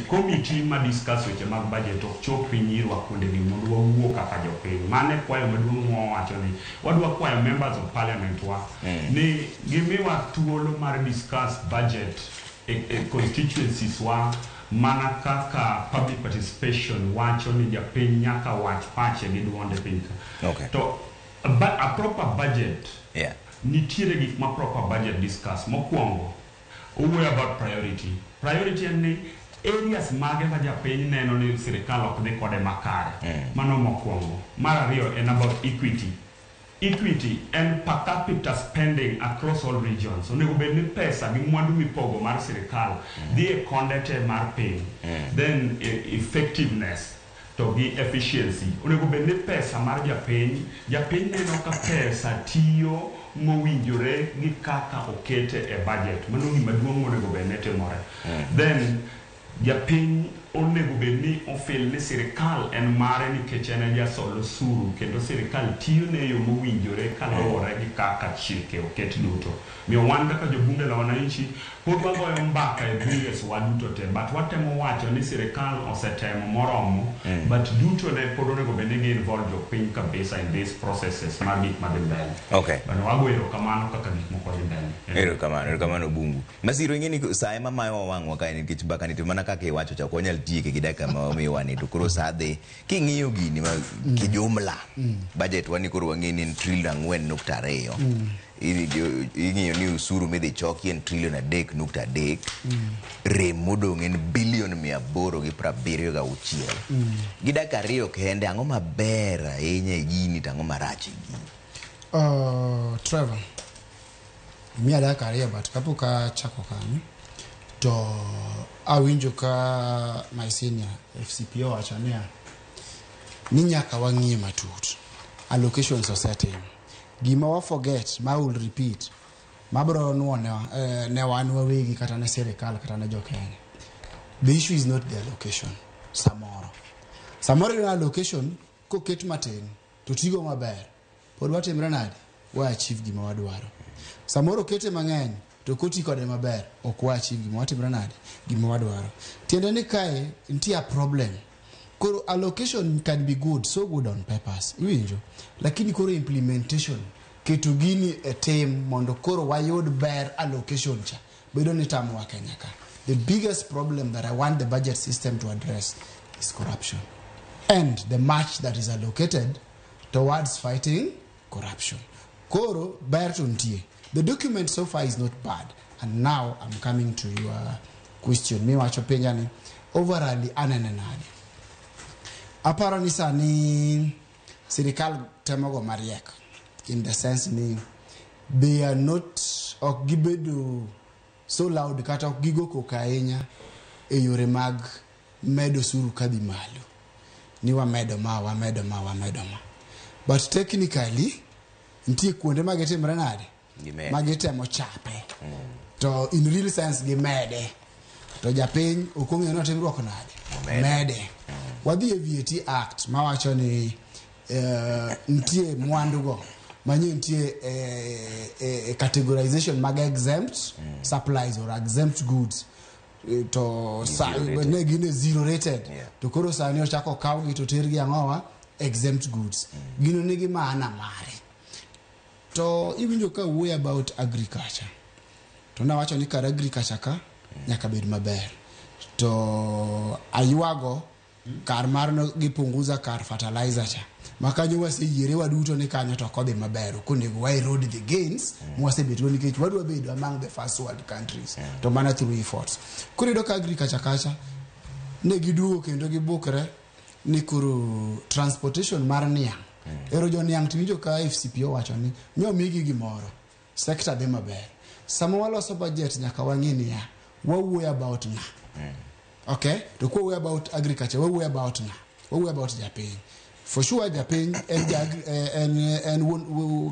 committee ma discuss weche mag budget ok chop piny irwa kuondegi mondo wawuo kaka jopiny. Mano e kwayo maduong' mwawacho ni wadwa kwayo members of parliament wa ni gimiwa thuolo mar discuss budget e constituencies wa mana kaka public participation wacho ni japiny nyaka wach pache gi duonde piny ka. Okay. To a proper budget nitiere gik ma proper budget discuss. Mokwongo owuoyo about priority. Priority en ni areas mage ma japiny neno ni sirikal ok dhi kode makare. Mano mokwongo. Mar ariyo en about equity. Equity en per capita spending across all regions. Onego bed ni pesa gi mwandu mipogo mar sirikal dhi e konde te mar piny. Then effectiveness to gi efficiency. Onego bed ni pesa mar japiny, japiny neno ka pesa tiyo mowinjore gi kaka okete e budget. Mano gima duong' monego bed ni timore. Then japiny onego bed ni ofil ni sirikal en mare nikech en e jasol osuru kendo sirikal tiyo ne e yo mowinjore kaluwore gi kaka chike oket duto. Omiyo wan kaka jobunge la wananchi pod wagoyo mbaka e bunges wa duto te but watemo wacho ni sirikal osetemo moromo but duto ne pod onego bed ni gi involve jopiny kabisa in these processes mar gik madhi mbele. Okay. But wago erokamano kaka gik moko dhi mbele. Erokamano, erokamano Bungu. Masiro ing'e ni sa ema mayowa wang'wa kae nikech mbaka ni to mana kaka iwacho cha ok wanyal tieke gi dakika ma omiwa ni to koro sa dhi. King'iyo gini ma kijumla budget wa ni koro wang'e ni en trilion 4.2. Ing'iyo ni usuru midhi choki en trilion 3.3. Rem modong' en bilion 876. Gi dakika ariyo kende ang'o maber ahinya e gini to ang'o marach e gini? Trevor, miya dakika ariyo but kapok achako kanyo to awinjo ka my senior FCPO wacho niya ni nyaka wang'iye matut. Allocations osetim. Gima wa forget, ma will repeat, mabro nuo ne wan wawegi kata ne sirikal kata ne jo Kenya. The issue is not the allocation. Samoro. Samoro iyudo allocation koket matin to tigo maber. Pod watimre nade? Wa achieve gima wadwaro. Samoro okete mang'eny To koti kode maber, ok wa achieve gima watimre nade, gima wadwaro. Tiende ni kae nitie a problem. Koro allocation can be good, so good on papers. Iwinjo? Lakini koro implementation, keto gini e tim mondo koro wayud ber allocation cha, bedo ni tamowa Kenya ka. The biggest problem that I want the budget system to address is corruption and the much that is allocated towards fighting corruption. Koro ber to nitie. The document so far is not bad. And now I'm coming to your question. Miwacho penja ni overall anene nade? Aparo ni sani sirikal temo go mariek in the sense ni they are not, ok gibedo so loud kata ok gigo koko ahinya e yore mag medo osuru kadhi malo ni wamedo ma, wamedo ma, wamedo ma, but technically nitie kuonde ma gitimre nade? Gimede. Ma gitemo chape to in real sense gimede to japiny ok ong'eyo ni otimruok nade. Omede. Mede. Wadhi e VAT Act mawacho ni nitie mwandu go manyien, nitie categorization mag exempt supplies or exempt goods. To Zero rated. Ne gin e zero rated. To koro sani ochako kawgi to tergi ang'owa exempt goods. Gino nigi maana mare. To iwinjo ka wuoyo about agriculture, to nawacho ni kar agriculture ka nyaka bed maber, to aywago kar mar no gipunguza kar fertilizer cha ma kanyo waseyiere waduto ni kanyo to ok odhi maber, ok onego wa erode the gains mwasebetgo nikech wadwa bedo among the first world countries to mana through efforts. Koro iyudo ka agriculture kacha ne giduogo kendo gibukre ni koro transportation mar niang'. Ero jo niang' tiwinjo ka FCPO wacho ni nyomigi gimoro, sector dhi maber. Sama waloso budget nyaka wang'i niya wawuoyo about ng'a. Okay, to kwa wuoyo about agriculture, wawuoyo about ng'a? Wawuoyo about japiny. For sure japiny en, ja, en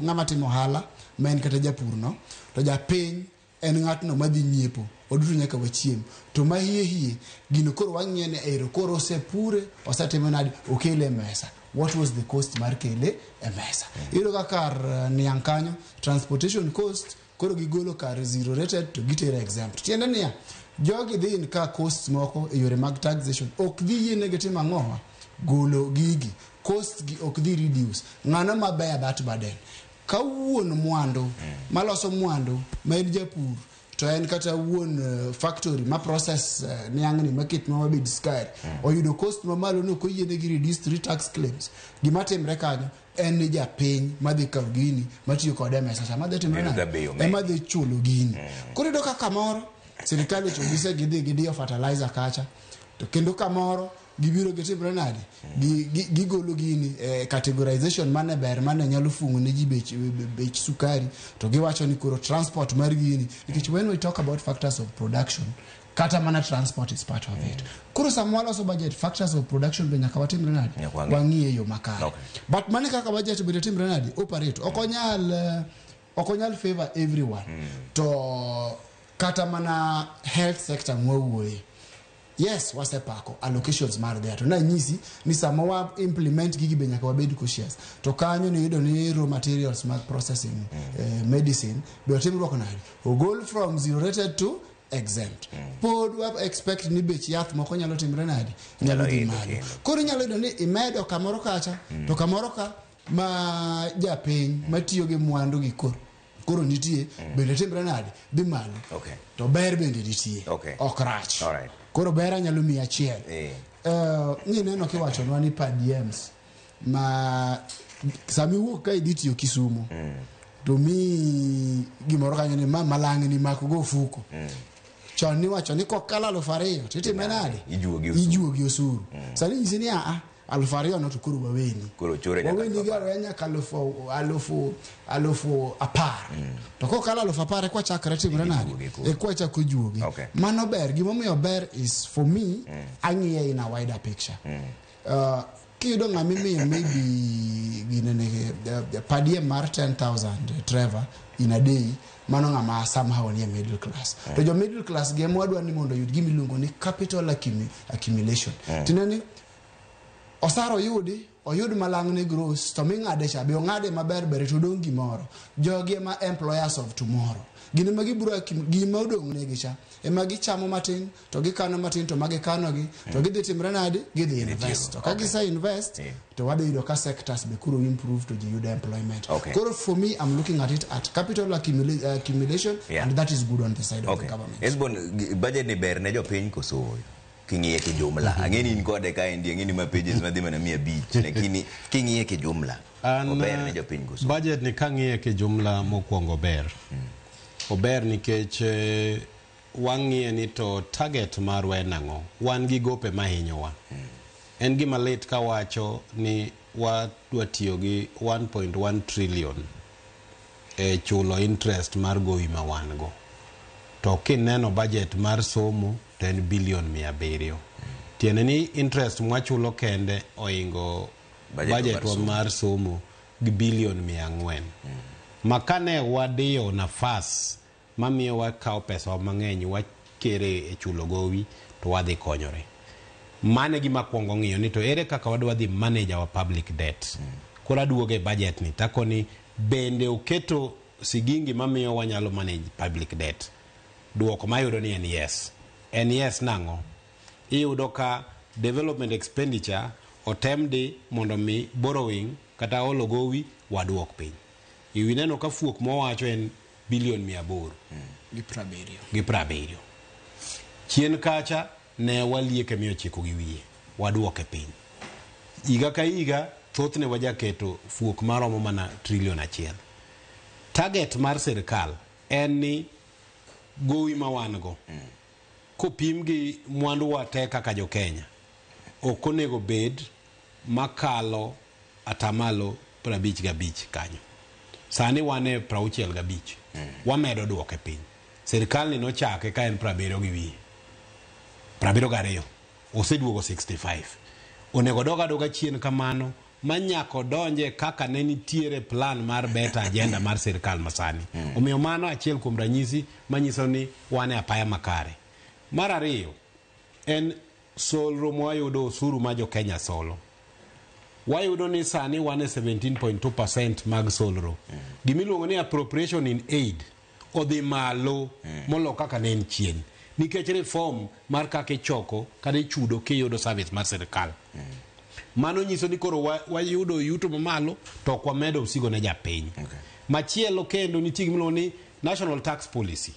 ng'ama timo ohala ma en kata japur no, to japiny en ng'atno madhi nyiepo, waduto nyaka wachiem. To ma hie hie gino koro wang'iyo ni ero koro osepure, osetime nade, okele e mesa. What was the cost mar kele e mesa? Iyudo ka kar niang' kanyo transportation cost koro gigolo kar zero rated to gitero exempt. Tiende niya jogi dhi in ka costs moko e yore mag taxation ok dhi yienegi timo ang'owa, golo gigi, cost gi ok dhi reduce. Ng'ano mabear that burden? Ka wuon mwandu maloso mwandu ma en japur to en kata wuon factory ma process niang'ni maketnwa mabed sukari oyudo cost mamalo ni ok oyienegi reduce three tax claims, gima timre kanyo en ni japiny madhi kawo gini matiyo kode e mesa cha madhi timre Bedo nade? ka bei omedo. Ema dhi chulo gini. Koro iyudo ka kamoro sirikal ochopo gidhi gidiyo fertilizer kacha, to kendo kamoro gibiro gitimre nade? Gigolo gini categorization mane ber mane nyalo fung'o ne ji bech sukari, to giwacho ni koro transport mar gini, nikech when we talk about factors of production, kata mana transport is part of it. Koro sama waloso budget, factors of production be nyaka watimre nade? Nyaka wang'i. Wang'i e yo makare. But mane kaka budget bende timre nade operate, ok onyal favor everyone. To kata mana health sector mwawuoye, yes, wasepako allocations mar there, to nanyisi ni sama wa implement gigi be nyaka wabed cautious. To kanyo niyudo ni raw materials mag processing medicine be otimruok nade, ogol from zero rated to exempt. Pod wa expect ni bech yath moko nyalo timre nade, nyalo dhi idho malo. Kendo. Koro inyalo yudo ni imedo kamoro kacha to kamoro ka ma japiny matiyo gi mwandu gi koro nitie bende timre nade, dhi malo. To ber bende nitie, ok rach. Koro ber anyalo miyi achiel. Nineno kiwachonwa ni per diems ma sama iwuok ka idhi tiyo Kisumo to mi gimoro kanyo ni ma malang'ni mak go ofuko. Chon niwacho ni kokalo 2000 to itime nade? Ijuogi osuru. Ijuogi osuru. Sani nyisi ni aa 2000 no to koro waweni. Koro chore nyaka waweni gi aweya nyaka 10,000. To kokalo 10,000 ekwa chakre timre nade, ekwa chako juogi. Mano ber. Gimomiyo ber is for me ang'iye in a wider picture. Kiyudo ng'ama imiyo maybe ginene per diem mar 10,000, Trevor, in a day, mano ng'ama somehow nie middle class. To jo middle class gi ema wadwa ni mondo oyud gima iluongo ni capital accumulation. Tiende ni osara oyudi. Oyud malang' ne gross to ming'ade cha be ong'ade maber ber to odong' gimoro. Jogi ema employers of tomorrow. Gin ema gibiro gima odong' negi cha ema gichamo matin to gikano matin to magikano gi to gidhi timre nadi? Gidhi invest. To ka gise invest to wadhi yudo ka sectors be koro improve to ji yudo employment. Koro for me, I'm looking at it at capital accumulation and that is good on the side of the government. Esbon, budget ni ber ne jopiny koso ooyo? King'iye kijumla. Ang'e ni in kode kaendi, ang'e ni ma pages madhi mana 500, lakini king'iye kijumla, An, ober ne jopiny koso? Budget ni kang'iye kijumla mokwongo ber. Ober nikech wang'iye ni to target marwa en ang'o? Wan gi gope mahinyowa. En gima lit kawacho ni wadwa tiyo gi 1.1 trillion e chulo interest mar gowi ma wan go. To kineno budget mar somo to en bilion 700. Tiende ni interest mwachulo kende oingo Budget budget mar wa somo. mar somo gi bilion 400. Ma kane wadiyo nafas mamiyo wakawo pesa mang'eny wakere e chulo gowi to wadhi konyore. Mano e gima kwongo ng'iyo ni to ere kaka wadwa dhi manage our public debt. Koro aduogo e budget ni takoni bende oketo sigingi mamiyo wanyalo manage public debt. Duoko mayudo ni en yes. En yes nang'o? Iyudo ka development expenditure otem di mondo mi borrowing kata olo gowi waduok piny. Iwi neno ka fuok mowacho en bilion 800 gi 70. Gi 70. Chien kacha ne walieke 900 gi wiye, waduoke piny. Higa ka higa thothne wajaketo fuok maromo mana trilion 1. Target mar sirikal en ni gowi ma wan go kopim gi mwandu wa te kaka jo Kenya ok onego bed makalo atamalo 55 kanyo. Sani wan e 65. Wamedo duoke piny. Sirikal ni nochake ka en 70 gi wiye. 72. Oseduogo 65. Onego dog adoga chien kamano manyako donje kaka ne nitiere plan mar better agenda mar sirikal masani. Omiyo mano achiel kuom ranyisi manyiso ni wan e apaya makare. Mar ariyo en solro mwayudo osuru ma jo Kenya solo. Wayudo ni sani wan e 17.2% mag solro. Gimiluongo ni appropriation in aid odhi malo molo kaka ne en chien. Nikech reform mar kaka ichoko kata ichudo kiyudo service mar sirikal. Mano nyiso ni koro wayudo yuto mamalo to ok wamedo osigo ne japiny. Machielo kendo nitie gimiluongo ni National Tax Policy.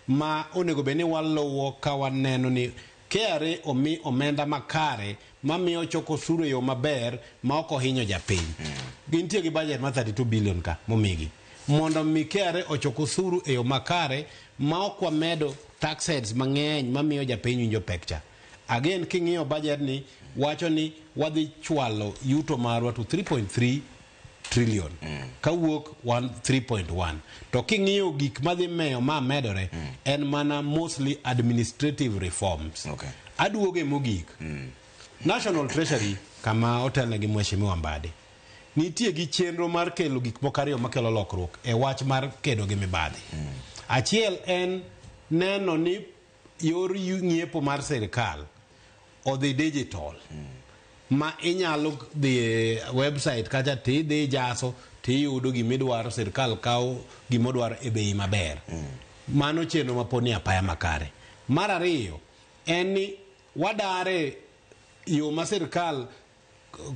Ma onego bed ni waluwo ka waneno ni KRA omi omenda makare mamiyo choko osuru e yo maber ma ok ohinyo japiny. Gintie gi budget mar 32 billion ka momigi. Mondo mi KRA ochok osuru e yo makare ma ok wamedo tax heads mang'eny mamiyo japiny winjo pek cha. Again king'iyo budget ni wacho ni wadhi chwalo yuto marwa to 3.3 trillion kawuok 3.1 to king'iyo gik madhi meyo ma medore en mana mostly administrative reforms. Aduoge mogik. National Treasury kama otelne gi Mheshimiwa Mbadi nitie gi chenro mar kelo gik moko ariyo makelo lokruok e wach mar kedo gi mibadhi. Achiel en neno ni yor ng'iepo mar sirikal odhi digital. Ma inyalo dhi e website kacha tidhi jaso tiyudo gimidwaro, sirikal kawo gimodwaro e bei maber. Mano chenro ma pod ni apaya makare. Mar ariyo en ni wadare yo ma sirikal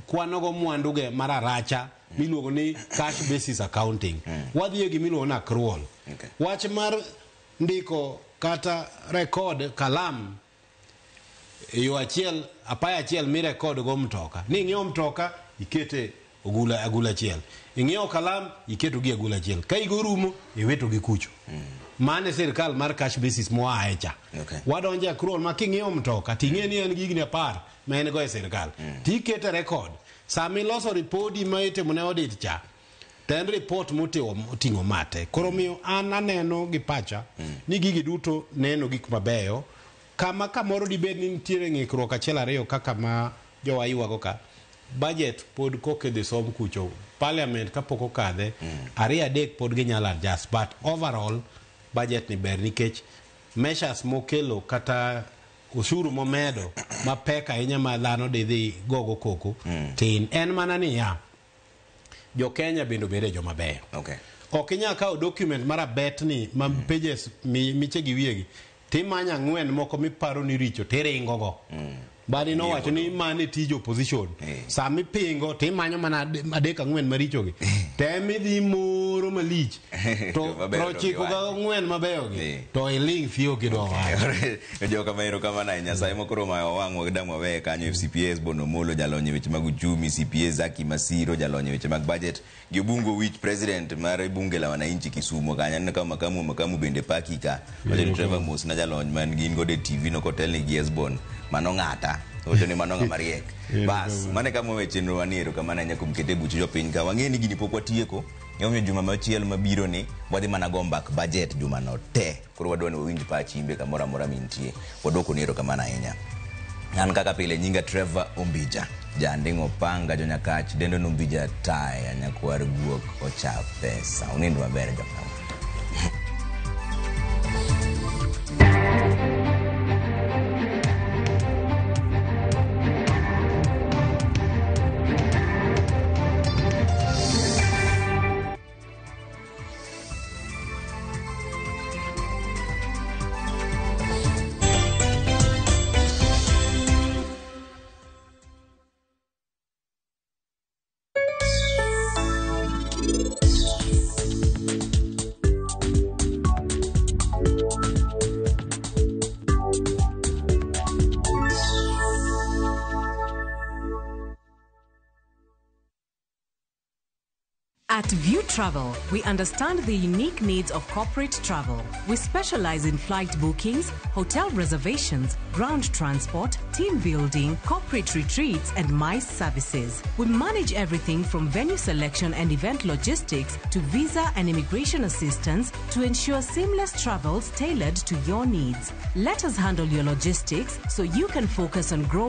kwanogo mwanduge mar aracha miluongo ni cash basis accounting. Wadhi e gimiluongo ni accrual. Wach mar ndiko kata record kalam yo achiel apaya achiel mirekod go mtoka ni ing'iewo mtoka ikete ogula agula achiel, ing'iewo kalam iketo gi agula achiel, ka higa orumo iwito gi kucho. Mano e sirikal mar cash basis moae cha. Wadonjo e accrual ma king'iewo mtoka ting'e ni en gi higni 10 ma en go e sirikal tikete record. Sama iloso ripodi ma itimo ne audit cha to en report moting'o mate. Koro miyo an aneno gi pacha ni gigi duto neno gik mabeyo. Kama kamoro dibed ni nitiere ng'ikruok achiel ariyo kaka ma jowa ywago ka, budget pod kokedhi som kucho, parliament kapok okadhe, ariyo adek pod ginyalo adjust, but overall budget ni ber nikech measures mokelo kata ushuru momedo mapek ahinya ma dhano didhi gogo koko tin. En mana niya, jo Kenya bende obed joma beyo. Okay. Ok inyal kawo document mar abet ni ma pages miche gi wiyegi timanya ang'wen moko miparo ni richo tiringo go. Badi nowacho ni mane tij opposition. Sama ipingo timanyo mana adek ang'wen maricho gi. Tem idhi moro malich. To 94 mabeyo gi. To iling' thiyo kidwa wacho. Joka mahero kamano ahinya. Nyasaye mokoro mayo wang' dang' waweye kanyo. FCPA Bono Molo jalony e weche mag uchumi, CPA Zaki Masiro jalony e weche mag budget, gi Obungo Wich president mar bunge la wananchi Kisumo kanyo. Aneno ka makamu bende paki ka. Wacho ni Trevor Mos na jalony man gin godo e TV no kotelni gi Esbon. Mano ng'ata. Owacho ni mano ng'ama riek. Bas, mano e kama wawe chenro wa ni erokamano ahinya kuom kete buch jopiny ka. Wang'e ni gini pok watieko. Emomiyo juma machielo mabiro ni wadhi mana go mbak budget juma no te. Koro wadwa ni wawinj pach imbe kamoro amora mintie. Waduoko ni erokamano ahinya. An kaka pile nyinga Trevor Ombija. Janding'o panga jonyakach dendo Nombija taya nyakwar guok ocha pesa. Unind maber jopiny. At View Travel, we understand the unique needs of corporate travel. We specialize in flight bookings, hotel reservations, ground transport, team building, corporate retreats, and MICE services. We manage everything from venue selection and event logistics to visa and immigration assistance to ensure seamless travels tailored to your needs. Let us handle your logistics so you can focus on growing.